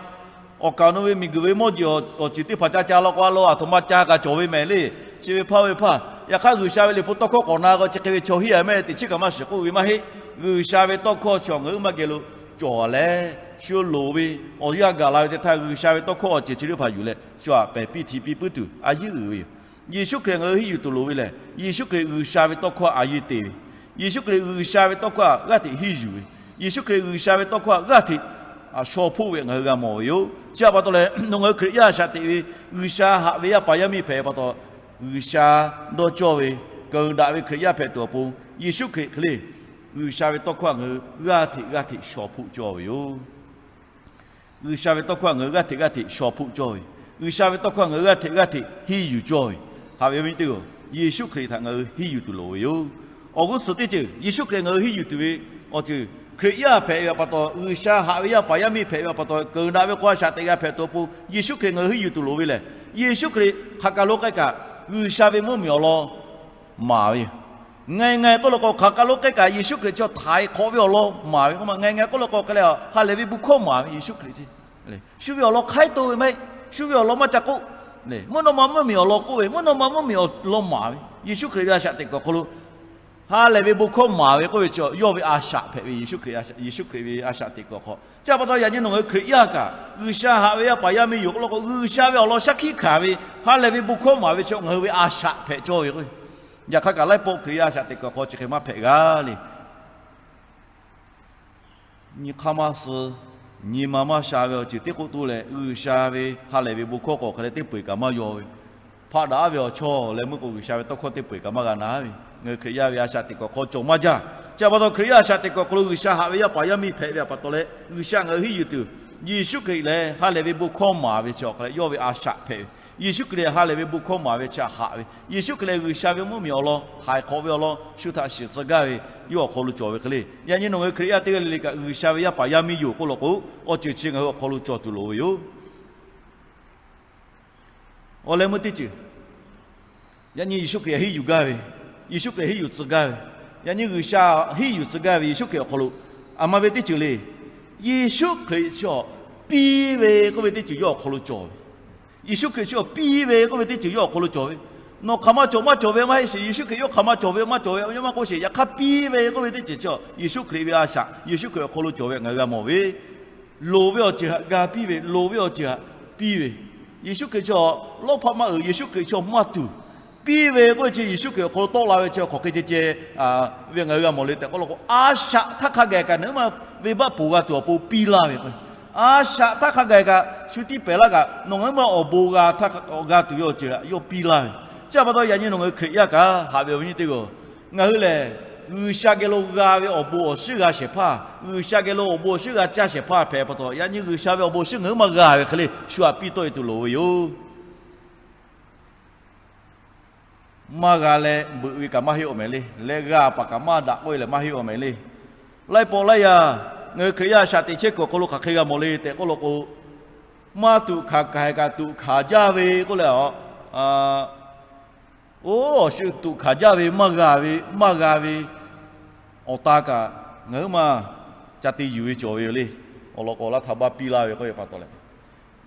Awˬ kaˍ awˬ nu ve miˬguiˬ ve mawˇ jeˬ awˬ ceuˬ teˇ hpaˍ ca ca law k'o, a law aˬ htoꞈ ma ca kaꞈ cawˬ ve mehˍ le. Chi ve hpaˇ ve hpaˇ, yaꞈ hk'aˇ G'uiˬsha ve liꞈ hpu tawˇ hkawˇ k'awꞈ na k'o, chi hk'e ve chaw hiˉ a mehˆ teꞈ chiˉ kaꞈ maˇ shiˍ k'oˆ ve maˇ heˆ. G'uiˬsha ve tawˇ hkawˇ chi awˬ ngaˬ hui maˇ geh lo cawˬ leh, shu loˍ ve awˬ yanˇ gaˬ la ve teˇ htaˇ, G'uiˬsha ve tawˇ hkawˇ awˬ ceuˬ chi teˇ hpaˍ yuˬ leh shu htaꞈ pehˬ piˇ hti piˇ puiˉ tuˬ a yiˇ uiˍ ve yoˬ. Yeˍsuˆ Hkriꞈ ngaˬ hui henˇ yuˬ tuˬ loˍ ve lehˬ, Yeˍsuˆ Hkriꞈ G'uiˬsha ve tawˇ hkawˇ htaꞈ a yiˇ te ve, Yeˍsuˆ Hkriꞈ G'uiˬsha ve tawˇ hkawˇ htaꞈ g'aˇ hteꞈ henˇ yuˬ ve, Yeˍsuˆ Hkriꞈ G'uiˬsha ve tawˇ hkawˇ htaꞈ g'aˇ hteꞈ shaw hpoˆ ve ngaˬ hui g'a mawˬ ve yoˬ. Chi htaꞈ pa taw leh, nawˬ ngaˬ hui Hkriꞈ yaˇ shaꞈ teꞈ ve G'uiˬsha haꞈ ve yaˇ paˍ yaˇ miˇ hpehꞈ ve pa taw, G'uiˬsha dawˇ cawˇ ve, keunˍ daꞈ ve Hkriꞈ yaˇ hpehꞈ tuˬ awˬ pon, Yeˍsuˆ Hkriꞈ hk'e le G'uiˬsha ve tawˇ hkawˇ htaꞈ ngaˬ hui g'aˇ hteꞈ g'aˇ hteꞈ shaw hpoˆ cawˇ ve yoˬ. G'uiˬsha ve tawˇ hkawˇ htaꞈ ngaˬ hui g'aˇ hteꞈ g'aˇ hteꞈ shaw hpoˆ cawˇ ve, G'uiˬsha ve tawˇ hkawˇ htaꞈ ngaˬ hui g'aˇ hteꞈ g'aˇ hteꞈ henˇ yuˬ cawˇ ve, haꞈ ve awˬ viˉ nyi teˇ-oˬ, Yeˍsuˆ Hkriꞈ htaꞈ ngaˬ hui henˇ yuˬ tuˬ loˍ ve yoˬ. Awˬ g'uˇ suhˍ teˇ ceuˬ, Yeˍsuˆ Hkriꞈ ngaˬ hui henˇ yuˬ tuˬ ve awˬ ceuˬ, Hkriꞈ yaˇ hpehꞈ ve pa taw, G'uiˬsha haꞈ ve yaˇ paˍ yaˇ miˇ hpehꞈ ve pa taw, keunˍ daꞈ ve hk'aw a shaꞈ teꞈ g'a hpehꞈ tuˬ awˬ pon, Yeˍsuˆ Hkriꞈ ngaˬ hui henˇ yuˬ tuˬ loˍ ve lehˬ, Yeˍsuˆ Hkriꞈ hk'aˬ kaˬ lo k'ai kaꞈ G'uiˬsha ve mvuhˇmiˬ awˬ lawn maˍ ve yoˬ. Ngeh ngeh k'oˆ lo k'o, hk'aˬ kaˬ lo k'ai kaꞈ Yeˍsuˆ Hkriꞈ chi htaꞈ hk'awꞈ ve awˬ lawn maˍ ve k'oˆ ma. Ngeh ngeh k'oˆ lo k'o, hk'e leh ha lehˬ ve bon hkawˇ maˍ ve Yeˍsuˆ Hkriꞈ chi. Shu ve awˬ lawn hk'aiˉ to ve maˇ heˆ. Shu ve awˬ lawn maˇ ca k'oˆ. Mvuhˇ naw ma mvuhˇmiˬ awˬ lawn k'oˆ ve, mvuhˇ naw ma mvuhˇmiˬ awˬ lawn maˍ ve Yeˍsuˆ Hkriꞈ ve a shaꞈ teꞈ kuiˬ awˬ hk'aw lo ha lehˬ ve bon hkawˇ maˍ ve k'oˆ ve chi yawˇ ve a shaꞈ hpehꞈ ve, Yeˍsuˆ Hkriꞈ ve a shaꞈ teꞈ kuiˬ awˬ hk'aw. Chi pa taw yaꞈ nyi nawˬ ngaˬ hui Hkriꞈ yaˇ kaꞈ G'uiˬsha haꞈ ve yaˇ paˍ yaˇ miˇ yoˬ k'oˆ lo k'o, G'uiˬsha ve awˬ lawn shaˉ hkiˆ hkanˍ ve ha lehˬ ve bon hkawˇ maˍ ve chi ngaˬ hui ve a shaꞈ hpehꞈ cawˇ ve k'o, yaꞈ hk'aˇ kaꞈ laiˉ pawˆ Hkriꞈ yaˇ a shaꞈ teꞈ kuiˬ awˬ hk'aw chi hk'e maˇ hpehꞈ g'a le. Nyi hk'aˇ maˇ suh, nyi ma maˇ sha ve awˬ ceuˬ teˇ k'oˆ tuˬ leh, G'uiˬsha ve ha lehˬ ve bon hkawˇ k'awꞈ hk'e leh teˇ peu eˬ kaꞈ maˇ yaw ve, hpaˆ daꞈ ve awˬ chawˇ leh meuˇ k'o G'uiˬsha ve tawˇ hkawˇ teˇ peu eˬ kaꞈ maˇ g'a na ve, ngaˬ hui Hkriꞈ yaˇ ve a shaꞈ teꞈ kuiˬ awˬ hk'aw cawˬ maˇ jaˇ. Chi pa taw Hkriꞈ yaˇ a shaꞈ teꞈ kuiˬ awˬ hk'aw lo G'uiˬsha haꞈ ve yaˇ paˍ yaˇ miˇ hpehꞈ ve pa taw leh, G'uiˬsha ngaˬ hui henˇ yuˬ tuˬ, Yeˍsuˆ Hkriꞈ lehˬ ha lehˬ ve bon hkawˇ maˍ ve chi awˬ hk'aw leh yawˇ ve a shaꞈ hpehꞈ ve, Yeˍsuˆ Hkriꞈ lehˬ ha lehˬ ve bon hkawˇ maˍ ve chi htaꞈ haꞈ ve, Yeˍsuˆ Hkriꞈ lehˬ G'uiˬsha ve mvuhˇmiˬ awˬ lawn htaiˍ hk'awꞈ ve awˬ lawn shu htaꞈ shiˍ tcuh gaˇ ve, yawˇ awˬ hk'aw lo cawˬ ve hk'e le. Yaꞈ nyi nawˬ ngaˬ hui Hkriꞈ yaˇ teˇ g'aˇ le le kaꞈ G'uiˬsha ve yaˇ paˍ yaˇ miˇ yoˬ k'oˆ lo k'o, awˬ ceuˬ chi ngaˬ hui awˬ hk'aw lo cawˬ tuˬ loˍ ve yoˬ. Awˬ leh meuˇ teˇ ceuˬ, yaꞈ nyi Yeˍsuˆ Hkriꞈ henˇ yuˬ gaˇ ve, Yeˍsuˆ Hkriꞈ henˇ yuˬ tcuh gaˇ ve, yaꞈ nyi G'uiˬsha henˇ yuˬ tcuh gaˇ ve Yeˍsuˆ Hkriꞈ awˬ hk'aw lo, aˬ ma ve teˇ ceuˬ le. Yeˍsuˆ Hkriꞈ chi awˬ piˇ ve k'oˆ ve teˇ ceuˬ yawˇ awˬ hk'aw lo cawˬ ve. Yeˍsuˆ Hkriꞈ chi awˬ piˇ ve k'oˆ ve teˇ ceuˬ yawˇ awˬ hk'aw lo cawˬ ve. Nawˬ hk'aˬ ma cawˬ maˇ cawˬ ve maˇ heˆ sheˍ, Yeˍsuˆ Hkriꞈ yawˇ hk'aˬ ma cawˬ ve maˇ cawˬ ve yawˇ maˇ k'oˆ sheˍ. Yaꞈ hk'aˇ piˇ ve k'oˆ ve teˇ ceuˬ chi Yeˍsuˆ Hkriꞈ ve a shaꞈ, Yeˍsuˆ Hkriꞈ awˬ hk'aw lo cawˬ ve htaꞈ ngaˬ hui g'a mawˬ ve. Loˍ ve awˬ ceuˬ htaꞈ ga piˇ ve, loˍ ve awˬ ceuˬ htaꞈ piˇ ve. Yeˍsuˆ Hkriꞈ chi lawˇ hpaˆ maˇ uiˍ, Yeˍsuˆ Hkriꞈ chi maˇ tuˬ piˇ ve k'oˆ ve chi Yeˍsuˆ Hkriꞈ awˬ hk'aw lo tawˆ la ve chi hk'aˬ hk'e ceh ceh ve ngaˬ hui g'a mawˬ le tehꞈ k'oˆ lo k'o, a shaꞈ htaˇ hk'a gaˬ kaꞈ nawˬ hui ma venˇbaˆ poˬ g'a tuˬ awˬ pon piˇ laˇ ve k'o, a shaꞈ htaˇ hk'a gaˬ kaꞈ shu tiˇ pehˍ laˇ kaꞈ nawˬ ngaˬ hui ma awˬ bon g'a htaˇ g'a tuˬ ve awˬ ceuˬ htaꞈ yawˇ piˇ laˇ ve. Chi pa taw yaꞈ nyi nawˬ ngaˬ hui Hkriꞈ yaˇ kaꞈ haꞈ ve awˬ viˉ nyi teˇ g'aˇ, ngaˬ hui lehˬ G'uiˬsha geh lo g'a ve awˬ bon awˬ shinˉ g'a shehˍ hpaˇ, G'uiˬsha geh lo awˬ bon awˬ shinˉ g'a caˇ shehˍ hpaˇ hpehꞈ pa taw, yaꞈ nyi G'uiˬsha ve awˬ bon awˬ shinˉ ngaˬ hui ma g'a ve hk'e le shu htaꞈ piˇ tawˆ e tuˬ loˍ ve yoˬ. Maˇ g'a leh beuꞈ ve kaꞈ maˇ heˆ awˬ mehˍ le. Leh g'a paˍ kaꞈ maˇ daꞈ k'oˆ e leh maˇ heˆ awˬ mehˍ le. Laiˉ pawˆ laiˉ yaˇ ngaˬ hui Hkriꞈ yaˇ a shaꞈ teꞈ chehˇ kuiˬ awˬ hk'aw lo hk'aˬ hk'e g'a mawˬ le tehꞈ k'oˆ lo k'o, maˇ tuꞈ hkanˍ k'ai kaꞈ tuꞈ hkanˍ jaˇ ve k'oˆ leh, oˇ awˬ shu tuꞈ hkanˍ jaˇ ve maˇ g'a ve, maˇ g'a ve awˬ ta kaꞈ ngaˬ hui ma ca te yuˬ ve cawˬ ve yoˬ le. Awˬ lawn k'o laˇ htaꞈ baˇ piˇ laˇ ve k'oˆ ve pa taw leh,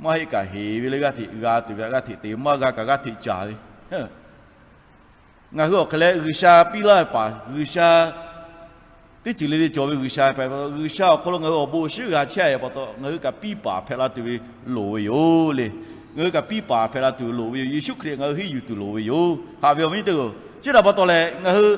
maˇ heˆ kaꞈ heˍ ve le g'aˇ hteꞈ g'a tuˬ ve, g'aˇ hteꞈ te maˇ g'a kaꞈ g'aˇ hteꞈ caˍ ve. Ngaˬ hui awˬ hk'e leh G'uiˬsha piˇ laˇ ve paˍ, G'uiˬsha teˇ ceuˬ le le cawˬ ve G'uiˬsha hpehꞈ pa taw, G'uiˬsha awˬ hk'aw lo ngaˬ hui awˬ bon awˬ shinˉ g'a chehˇ ve pa taw, ngaˬ hui kaꞈ piˇ paˍ hpehꞈ la tuˬ ve loˍ ve yoˬ le. Ngaˬ hui kaꞈ piˇ paˍ hpehꞈ la tuˬ loˍ ve yoˬ. Yeˍsuˆ Hkriꞈ ngaˬ hui henˇ yuˬ tuˬ loˍ ve yoˬ. Haꞈ ve awˬ viˉ nyi teˇ g'aˇ, chi htaꞈ pa taw leh ngaˬ hui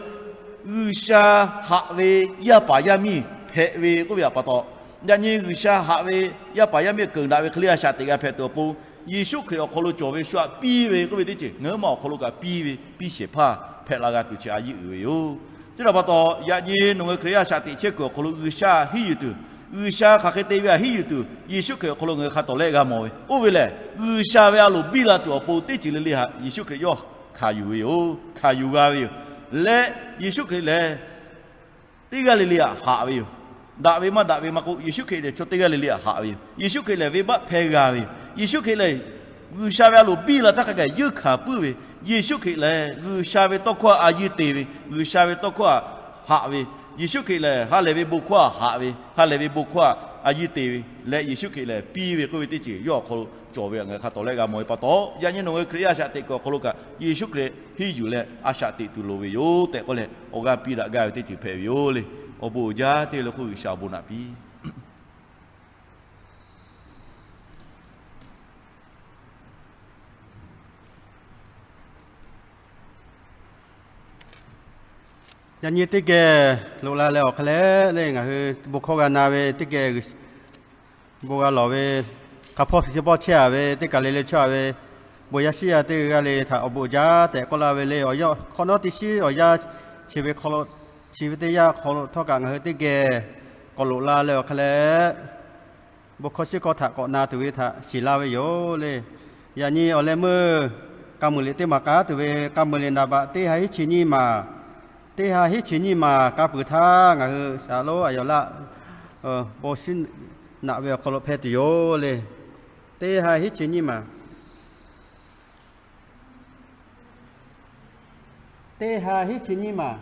G'uiˬsha haꞈ ve yaˇ paˍ yaˇ miˇ hpehꞈ ve k'oˆ ve htaꞈ pa taw, yaꞈ nyi G'uiˬsha haꞈ ve yaˇ paˍ yaˇ miˇ keunˍ daꞈ ve hk'e le a shaꞈ teꞈ g'a hpehꞈ tuˬ awˬ pon, Yeˍsuˆ Hkriꞈ awˬ hk'aw lo cawˬ ve shu htaꞈ piˇ ve k'oˆ ve teˇ ceuˬ ngaˬ hui ma awˬ hk'aw lo kaꞈ piˇ ve piˇ shehˍ hpaˇ hpehꞈ la g'a tuˬ chi a yeˇ uiˍ ve yoˬ. Chi htaꞈ pa taw yaꞈ nyi nawˬ ngaˬ hui Hkriꞈ yaˇ a shaꞈ teꞈ chehˇ kuiˬ awˬ hk'aw lo G'uiˬsha henˇ yuˬ tuˬ, G'uiˬsha hk'aˬ hk'e te ve htaꞈ henˇ yuˬ tuˬ Yeˍsuˆ Hkriꞈ awˬ hk'aw lo ngaˬ hui hk'a tawˍ lehˆ g'a mawˬ ve oˇ ve lehˬ, G'uiˬsha ve a loˍ biˇ la tuˬ awˬ pon teˇ ceuˬ le le htaꞈ Yeˍsuˆ Hkriꞈ yawˇ hkanˍ yuˬ ve yoˬ. Hkanˍ yuˬ g'a ve yoˬ. Leh Yeˍsuˆ Hkriꞈ lehˬ teˇ g'aˇ le le htaꞈ haꞈ ve yoˬ. Daꞈ ve maˇ daꞈ ve maˇ k'oˆ, Yeˍsuˆ Hkriꞈ lehˬ chaw teˇ g'aˇ le le htaꞈ haꞈ ve yoˬ. Yeˍsuˆ Hkriꞈ lehˬ venˇbaˆ hpehˇ g'a ve yoˬ. Yeˍsuˆ Hkriꞈ lehˬ G'uiˬsha ve a loˍ biˇ la htaˇ hk'a gaˬ yeunˇ hkanˍ puiˉ ve, Yeˍsuˆ Hkriꞈ lehˬ G'uiˬsha ve tawˇ hkawˇ htaꞈ a yeˇ te ve, G'uiˬsha ve tawˇ hkawˇ htaꞈ haꞈ ve, Yeˍsuˆ Hkriꞈ lehˬ ha lehˬ ve bon hkawˇ htaꞈ haꞈ ve, ha lehˬ ve bon hkawˇ htaꞈ a yeˇ te ve leh Yeˍsuˆ Hkriꞈ lehˬ piˇ ve k'oˆ ve teˇ ceuˬ yawˇ awˬ hk'aw lo cawˬ ve htaꞈ ngaˬ hui hk'a tawˍ lehˆ g'a mawˬ ve pa taw, yaꞈ nyi nawˬ ngaˬ hui Hkriꞈ yaˇ a shaꞈ teꞈ kuiˬ awˬ hk'aw lo kaꞈ Yeˍsuˆ Hkriꞈ henˇ yuˬ leh a shaꞈ teꞈ tuˬ loˍ ve yoˬ tehꞈ k'oˆ leh awˬ g'aˇ piˇ daꞈ gaˇ ve teˇ ceuˬ hpehꞈ ve yoˬ le. Awˬ bon uiˍ jaˇ teˇ le k'oˆ G'uiˬsha awˬ bon naꞈ piˇ. Yaꞈ nyi teˇ geh loꞈ la leh awˬ hk'aˇ leh le ngaˬ hui bon hkawˇ g'a na ve teˇ geh bon g'a lawˬ ve, hk'a hpawˇ hpu chi pawˇ chehˇ a ve teˇ kaˬ le le chawˇ a ve, bon yaˇ shiˉ yaˇ teˇ g'aˇ le htaꞈ awˬ bon uiˍ jaˇ tehꞈ k'oˆ laˇ ve le. Awˬ yanˇ hk'awꞈ nawˉ teˇ shiˉ awˬ yanˇ chi ve hk'aw lo, chi ve teˇ yanˇ hk'aw lo htawˇ kaꞈ ngaˬ hui teˇ geh k'awꞈ loꞈ la leh awˬ hk'aˇ leh bon hkawˇ shiˉ hkawˇ htaꞈ k'awꞈ na tuˬ ve htaꞈ shiˍ laˇ ve yoˬ le. Yaꞈ nyi awˬ leh meuˇ k'a muiˬ liꞈ teˇ maˬ k'aˉ tuˬ ve k'a muiˬ liꞈ naˍ baꞈ teˇ ha hiˉ chi nyiˇ maˬ, teˇ ha hiˉ chi nyiˇ maˬ k'a peuˬ htaˇ ngaˬ hui shaˍ lonˉ a yawˬ laˆ bon shiˉ naꞈ ve awˬ hk'aw lo hpehˇ tuˬ yoˬ le. Teˇ ha hiˉ chi nyiˇ maˬ Teˇ ha hiˉ chi nyiˇ maˬ.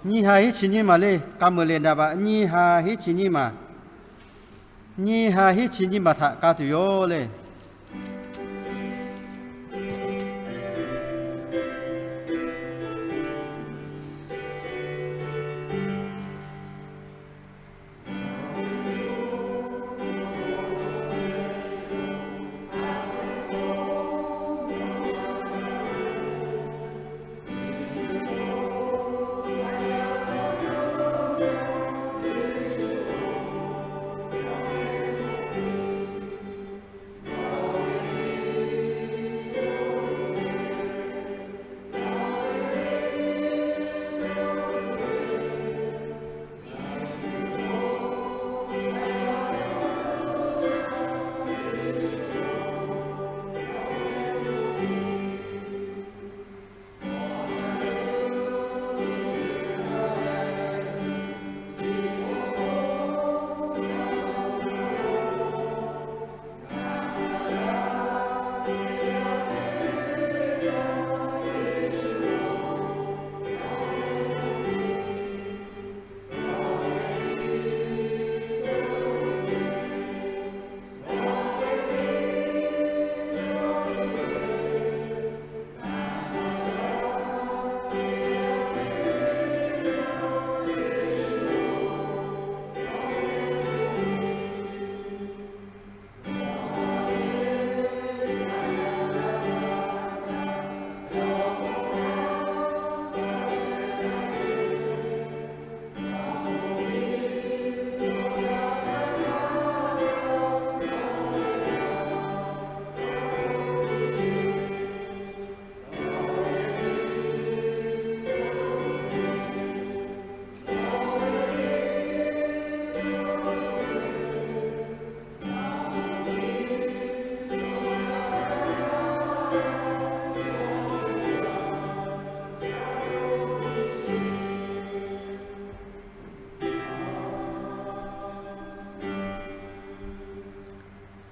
Nyiˇ ha hiˉ chi nyiˇ maˬ le. K'a meuˍ le daꞈ baꞈ. Nyiˇ ha hiˉ chi nyiˇ maˬ. Nyiˇ ha hiˉ chi nyiˇ maˬ htaꞈ k'a tuˬ yoˬ le.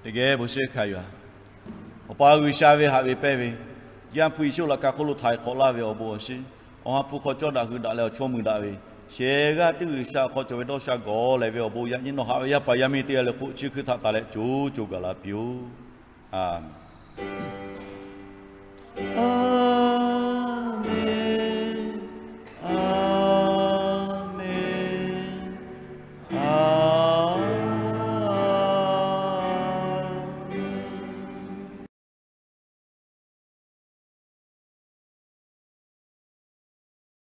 Teˇ geh bon shehˉ hkanˍ yuˬ-a. Awˬ pa G'uiˬsha ve haꞈ ve pehnˇ ve, Yaˇ hpu Yeˍsuˆ laꞈ ka hk'oˆ lo htaiˍ hk'awꞈ laˇ ve awˬ bon awˬ shiˍ, Awˬ ha hpu hk'aw cawˇ daꞈ hui daꞈ leh awˬ chawˇ mui daꞈ ve, shehˍ g'aˇ teˇ G'uiˬsha awˬ hk'aw cawˬ ve dawˇ sha gawˬ lehˬ ve awˬ bon yaꞈ nyi nawˬ haꞈ ve yaˇ paˍ yaˇ miˇ teˇ g'aˇ leh k'o chi hkui htaꞈ taˍ leh co co gaˬ la piˇ-oˆ. Aˍmenˍ.